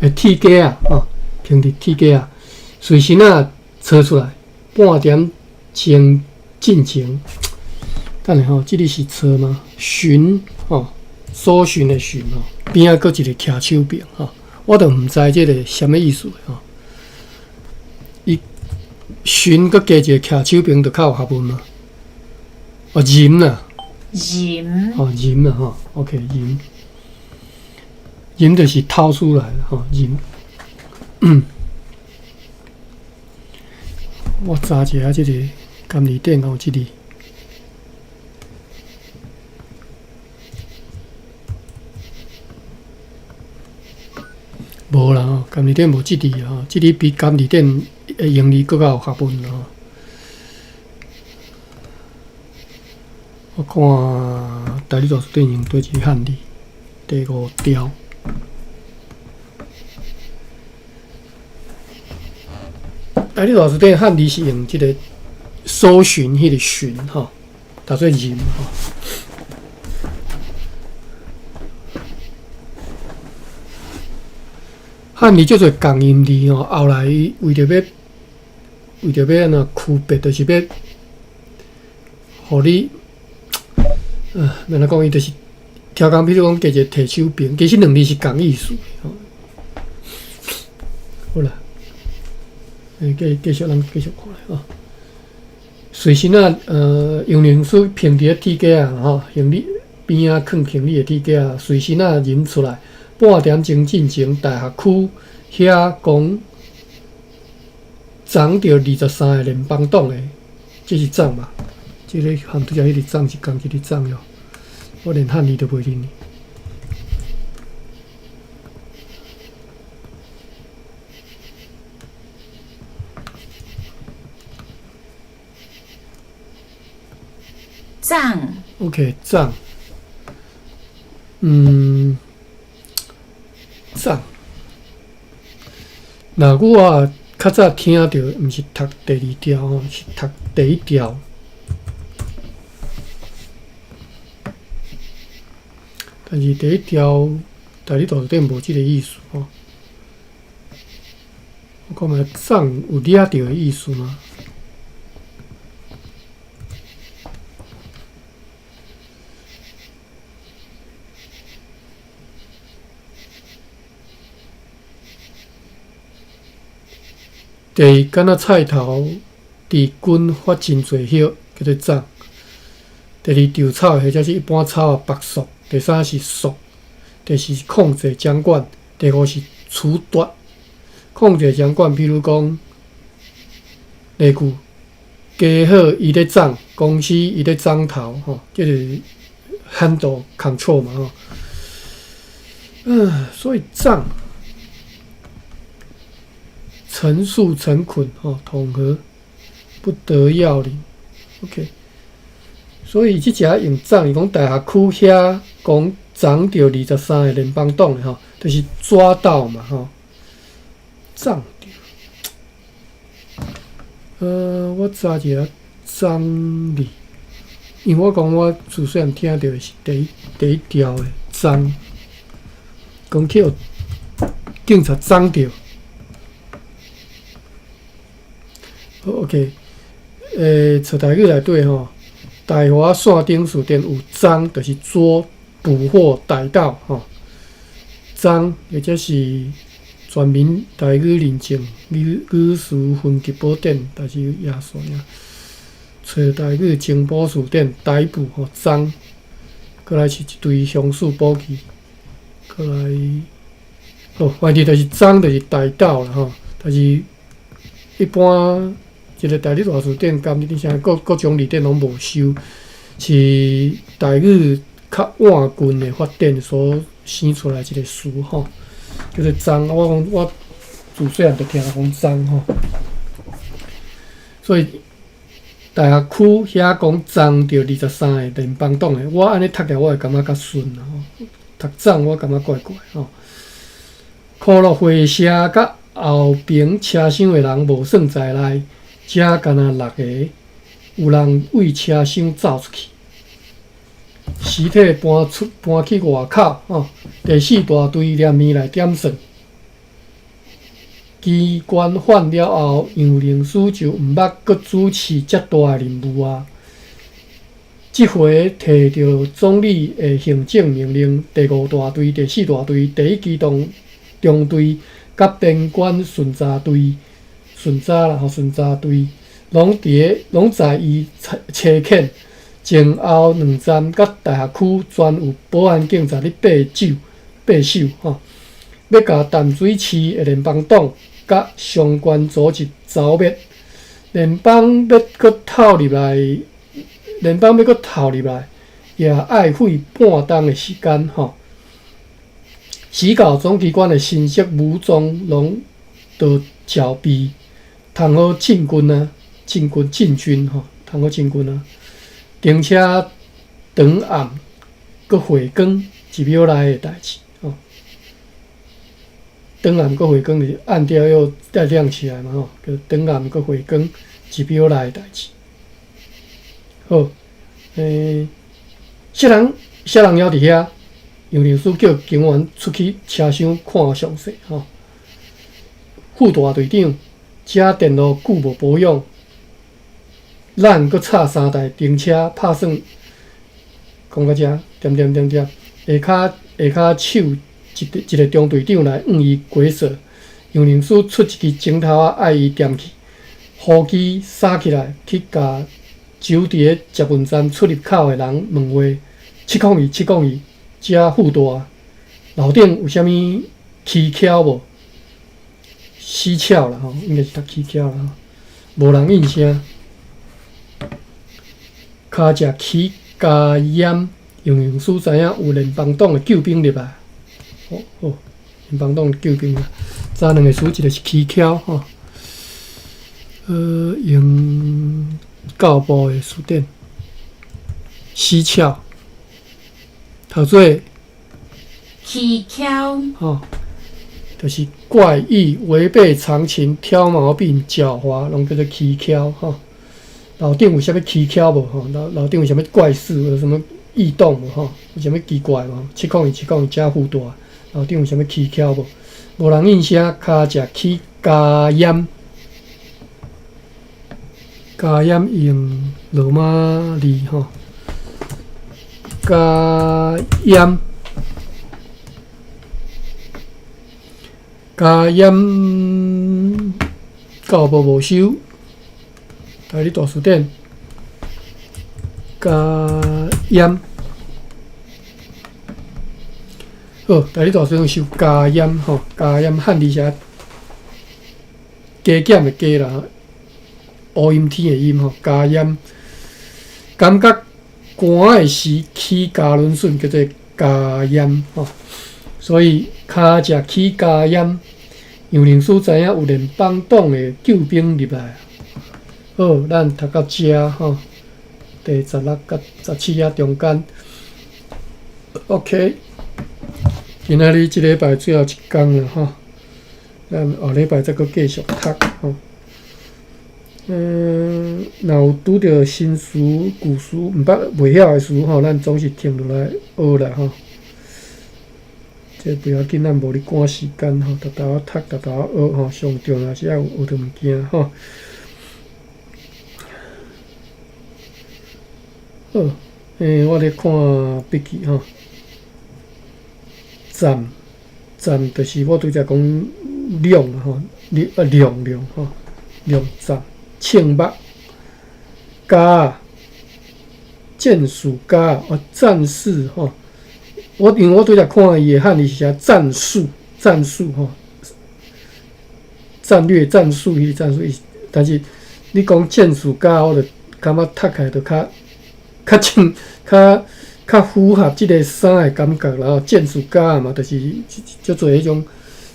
的鐵架仔吼，憑佇鐵架仔，隨身仔抽出來，半點鐘進前，等下吼，這裡是錯嗎？尋吼，搜尋的尋吼，邊仔閣一個徛手邊吼，我都毋知這個啥物意思吼。伊尋閣加一個徛手邊，就較有學問嗎？哦，吟啦，吟，哦，吟啦吼，OK，吟，吟就是掏出來吼，吟。我查一下這個監理頂有這個。無啦吼，監理典無這字吼，這字比監理典的英字閣較有學問吼。我看台語大辭典用佗一個漢字，第五條。台語大辭典漢字是用這個搜尋彼個尋吼，讀做吟吼。漢字足濟仝音字吼，後來為著欲按怎區別，就是欲予你，按怎講？伊就是超工，比如講加一個提手邊，其實兩字是仝意思吼。好啦，繼續，咱繼續看咧吼。隨身仔，楊靈師憑佇咧鐵架仔吼，行李邊仔囥行李的鐵架仔，隨身仔認出來。半點鐘進前，大學區遐講摠著23个聯邦黨的，這是摠吧？這个含拄才彼個摠是仝一个摠喲，我連漢字都袂認。摠。 OK，摠。摠。若我較早聽著，毋是讀第二條吼，是讀第一條。但是第一條，台語大辭典無這個意思吼。我看覓摠有掠著的意思嗎？第二，敢若菜頭佇根發真濟葉，叫做摠。第二，稻草或者是一般草仔縛束。第三是束。第四是控制掌管。第五是褫奪。控制掌管，比如講，例句，加好伊咧摠，公司伊咧摠頭，吼，這個 handle control 嘛，吼。所以摠。陳述陳捆吼，統合。不得要領。OK，所以這隻用藏，伊講大學區遐講贓著23個聯邦黨的吼，就是抓到嘛吼，贓著。我查一下贓字，因為我講我自細漢聽著的是第一條的贓，講去予警察贓著。好，OK，冊台語內底吼，大華線頂辭典有贓，就是捉、捕獲、逮到吼。贓或者是全民台語認證語詞分級寶典，但是也算爾。揣台語情報辭典，逮捕吼贓，閣來是一堆鄉事簿記，閣來，好，反正就是贓，就是逮到啦吼。但是一般一個台語大辭典，佮你啥各種字典攏無收，是台語較晚近的發展所生出來一個詞吼，叫做贓。我講我自細漢就聽人講贓吼，所以大學區遐講贓著23個聯邦黨的，我按呢讀起來我會感覺較順啦吼，讀贓我感覺怪怪吼。箍樂會社佮後爿車廂的人無算在內，遮干焦六個，有人對車廂走出去，屍體搬去外口吼。第四大隊連暝來點算，機關換了後，楊靈師就毋捌閣主持遮大的任務啊。這回提著總理的行政命令，第五大隊、第四大隊、第一機動中隊佮邊關巡查隊、巡查啦吼，巡查隊，攏在伊差遣前後兩站佮大學區全有保安警察咧把守吼，欲共淡水市的聯邦黨佮相關組織剿滅，聯邦欲閣透入來，聯邦欲閣透入來，也愛費半冬的時間吼。時到總機關的新式武裝攏都籌備，通好進軍啊，進軍進軍吼，通好進軍啊。停車長暗，閣回光一秒內的代誌吼。長暗閣回光就是暗掉又再亮起來嘛吼，叫長暗閣回光一秒內的代誌。好，啥人猶佇遐？楊靈師叫警員出去車廂看詳細吼。副大隊長，遮電路久無保養，咱閣插三台電車拍算，講到遮，點點點點，下跤手一個中隊長來向伊解說。楊靈師出一支指頭仔，愛伊點去，呼機掃起來，去共守佇咧捷運站出入口的人問話。702702，遮副大樓頂有啥物蹊蹺無？蹊蹺啦吼，應該是讀蹊蹺啦吼。無人應聲。跤食起加鹽，楊靈師知影有聯邦黨的救兵入來。好，好，聯邦黨救兵啊，查兩個詞，一個是蹊蹺吼。用教部的辭典，蹊蹺，讀做蹊蹺，吼，就是怪異、違背常情、挑毛病、狡猾，攏叫做蹊蹺吼。樓頂有啥物蹊蹺無？吼，樓頂有啥物怪事？有啥物異動無？吼，有啥物奇怪無？702 702遮副大，樓頂有啥物蹊蹺無？無人應聲，跤食起加鹽，加鹽用羅馬字吼，加鹽，加鹽，教部無收。台語大辭典，加鹽，好，台語大辭典收加鹽吼，加鹽漢字寫加減的加啦，烏陰天的陰吼，加鹽，感覺寒的時起加仑筍叫做加鹽吼，所以跤食起加鹽，楊靈師知影有聯邦黨的救兵入來。好，咱讀到遮吼，第16佮17頁中間。OK，今仔日這禮拜最後一工啦吼，咱後禮拜再閣繼續讀吼。若有拄著新詞、舊詞毋捌、袂曉的詞吼，咱總是停落來學啦吼。這不要緊，咱無咧趕時間吼，沓沓仔讀，沓沓仔學吼，上重要是愛有學著物件吼。好，我咧看筆記吼。棧棧就是我拄才講量吼，量量吼，量棧銃目甲戰士甲哦戰士吼。我因為我拄才看伊的漢字是寫戰術，戰術吼，戰略戰術彼個戰術，但是你講戰術甲，我就感覺讀起來就較較正，較較符合這个衫的感覺啦吼。戰術家嘛，就是足濟彼種，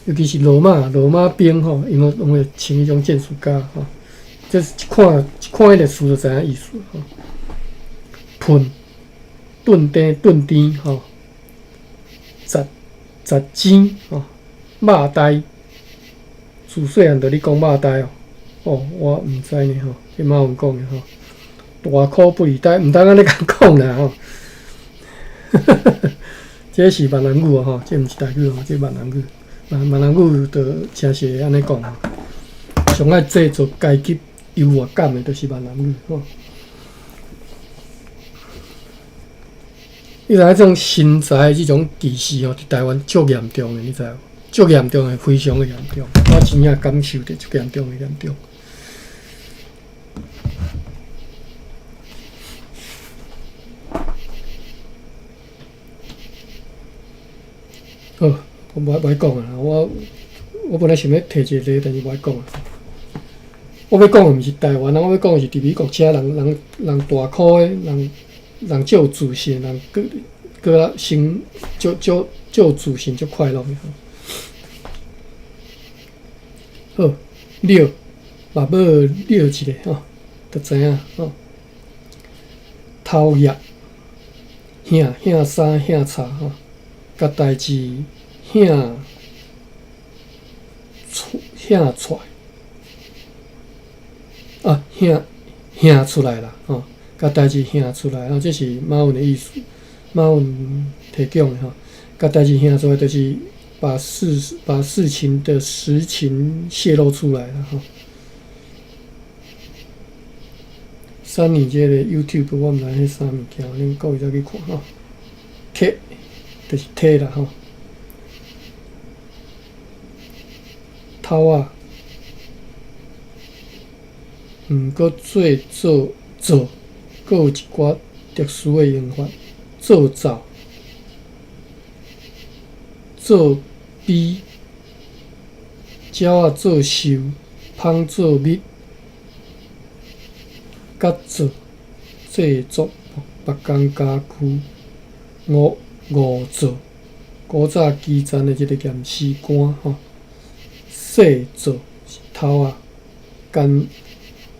尤其是羅馬兵吼，𪜶攏會穿彼種戰術家吼。這是一看一看彼个詞就知影意思吼。噴頓甜頓甜吼。十十錢吼，肉呆，自細漢就咧講肉呆哦，哦，我毋知呢吼，這馬有講的吼，大箍不離呆，毋通按呢共講啦吼。這是閩南語吼，這毋是台語吼，這閩南語，閩南語就誠實會按呢講吼。上愛製造階級優越感的，就是閩南語吼。你知影這種身材這種歧視吼，佇台灣足嚴重的，你知無？足嚴重的，非常的嚴重。我真正感受著足嚴重的嚴重。好，我無愛講啊！我本來想欲提一個例，但是無愛講啊。我欲講的毋是台灣人，我欲講的是佇美國遮人人大箍的人。人足有自信，人閣閣先足足足有自信，足快樂的吼。好，尿，目母尿一下吼，就知影吼。頭業，兄兄三兄吵吼，共代誌兄出兄出來，啊兄兄出來啦吼。共代誌顯出來，吼，這是馬雲的意思，馬雲提供的吼。共代誌顯出來，就是把事情的實情洩露出來了吼。三年這個 YouTube 我毋知彼啥物件，恁各位再去看吼。摕就是摕啦吼。頭仔，毋過做做做。閣有一寡特殊的用法，做灶、做埤、鳥仔做岫、蜂做蜜、佮做製作木工家具、五五做古早基層的這个驗屍官吼，細做是頭仔，奸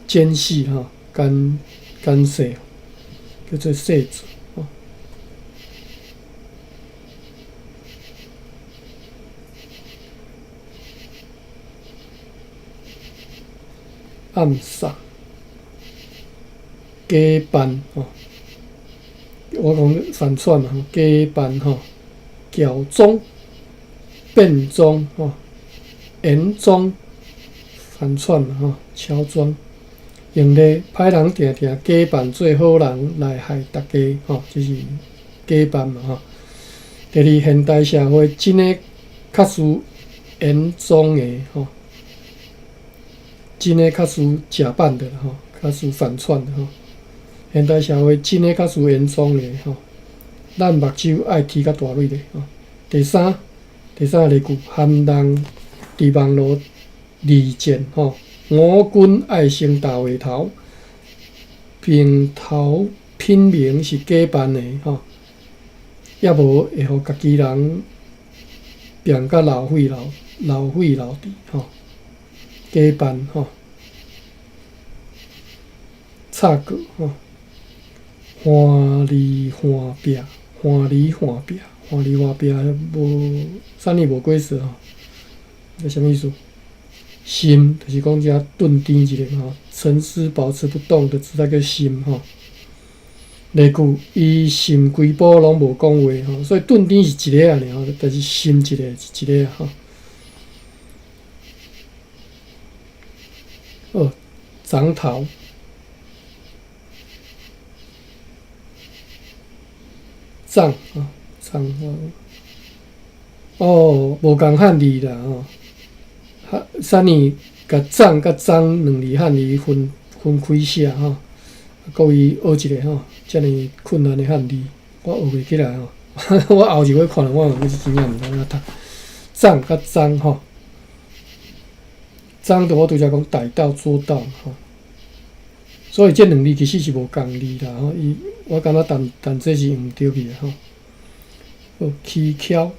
奸細吼，奸。奸細叫做細做吼，暗殺假扮吼，我講反串嘛，假扮吼，喬裝變裝吼，演裝反串嘛吼，喬裝。用咧歹人定定假扮做好人來害大家吼，這是假扮嘛吼。第二，現代社會真的較需演裝的吼，真的較需假扮的吼，較需反串的吼。現代社會真的較需演裝的吼，咱目睭愛提較大蕊咧吼。第三，第三個例句，含人佇網路離間吼。吳軍愛先大話頭，平頭品名是假扮的吼，抑無會予家己人變甲老廢老老廢老伫吼，假扮吼。插過吼，岸離岸壁，岸離岸壁，岸離岸壁無啥物無解釋吼，這啥物意思？心就是講遮頓定一下吼，沉思保持不動的姿態叫心吼。例句，伊心規晡攏無講話吼，所以頓定是一個爾吼，但是心一個是一個吼。哦，張頭，藏啊，藏哦，無仝漢字啦吼。啥物共藏佮張兩字漢字分分開寫吼，各位學一下吼，遮爾困難的漢字，我學袂起來吼。我後一回看了，我是真正毋知按怎讀。藏佮張吼，張就我拄才講逮到捉到吼，所以這兩字其實是無仝字啦吼。伊我感覺但但這是毋對去的吼。好，蹊蹺。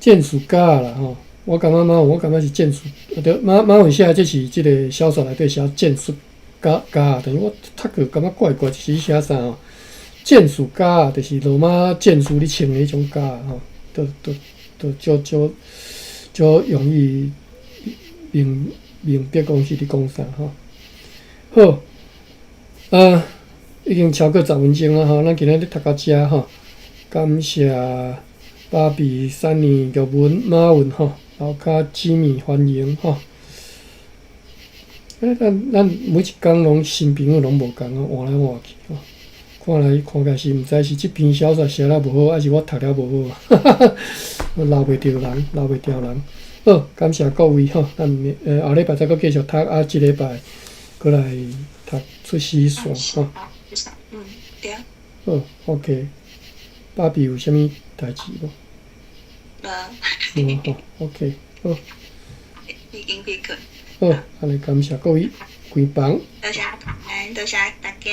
戰術家啦吼，我感覺馬我感覺是戰術，對馬馬文寫的這是這个小說內底寫戰術家家，但是我讀過感覺怪怪，是寫啥吼？戰術家就是羅馬戰術咧穿的彼種甲吼，都都都足足足容易明明白講是咧講啥吼。好，啊，已經超過10分鐘啊吼，咱今仔日讀到遮吼，感謝。芭比、珊妮、玉文、馬文吼，樓跤吉米歡迎吼。欸，咱咱每一工攏新朋友攏無仝哦，換來換去吼。看來看起來是毋知是這篇小說寫了無好，還是我讀了無好，哈哈，我留袂著人，留袂牢人。好，感謝各位吼，咱後禮拜再閣繼續讀，啊，這禮拜閣來讀出師線吼。嗯，對。好，OK。芭比有啥物代誌無？無。無吼，OK，好。已經閉困。好，按呢感謝各位關房。多謝，多謝大家。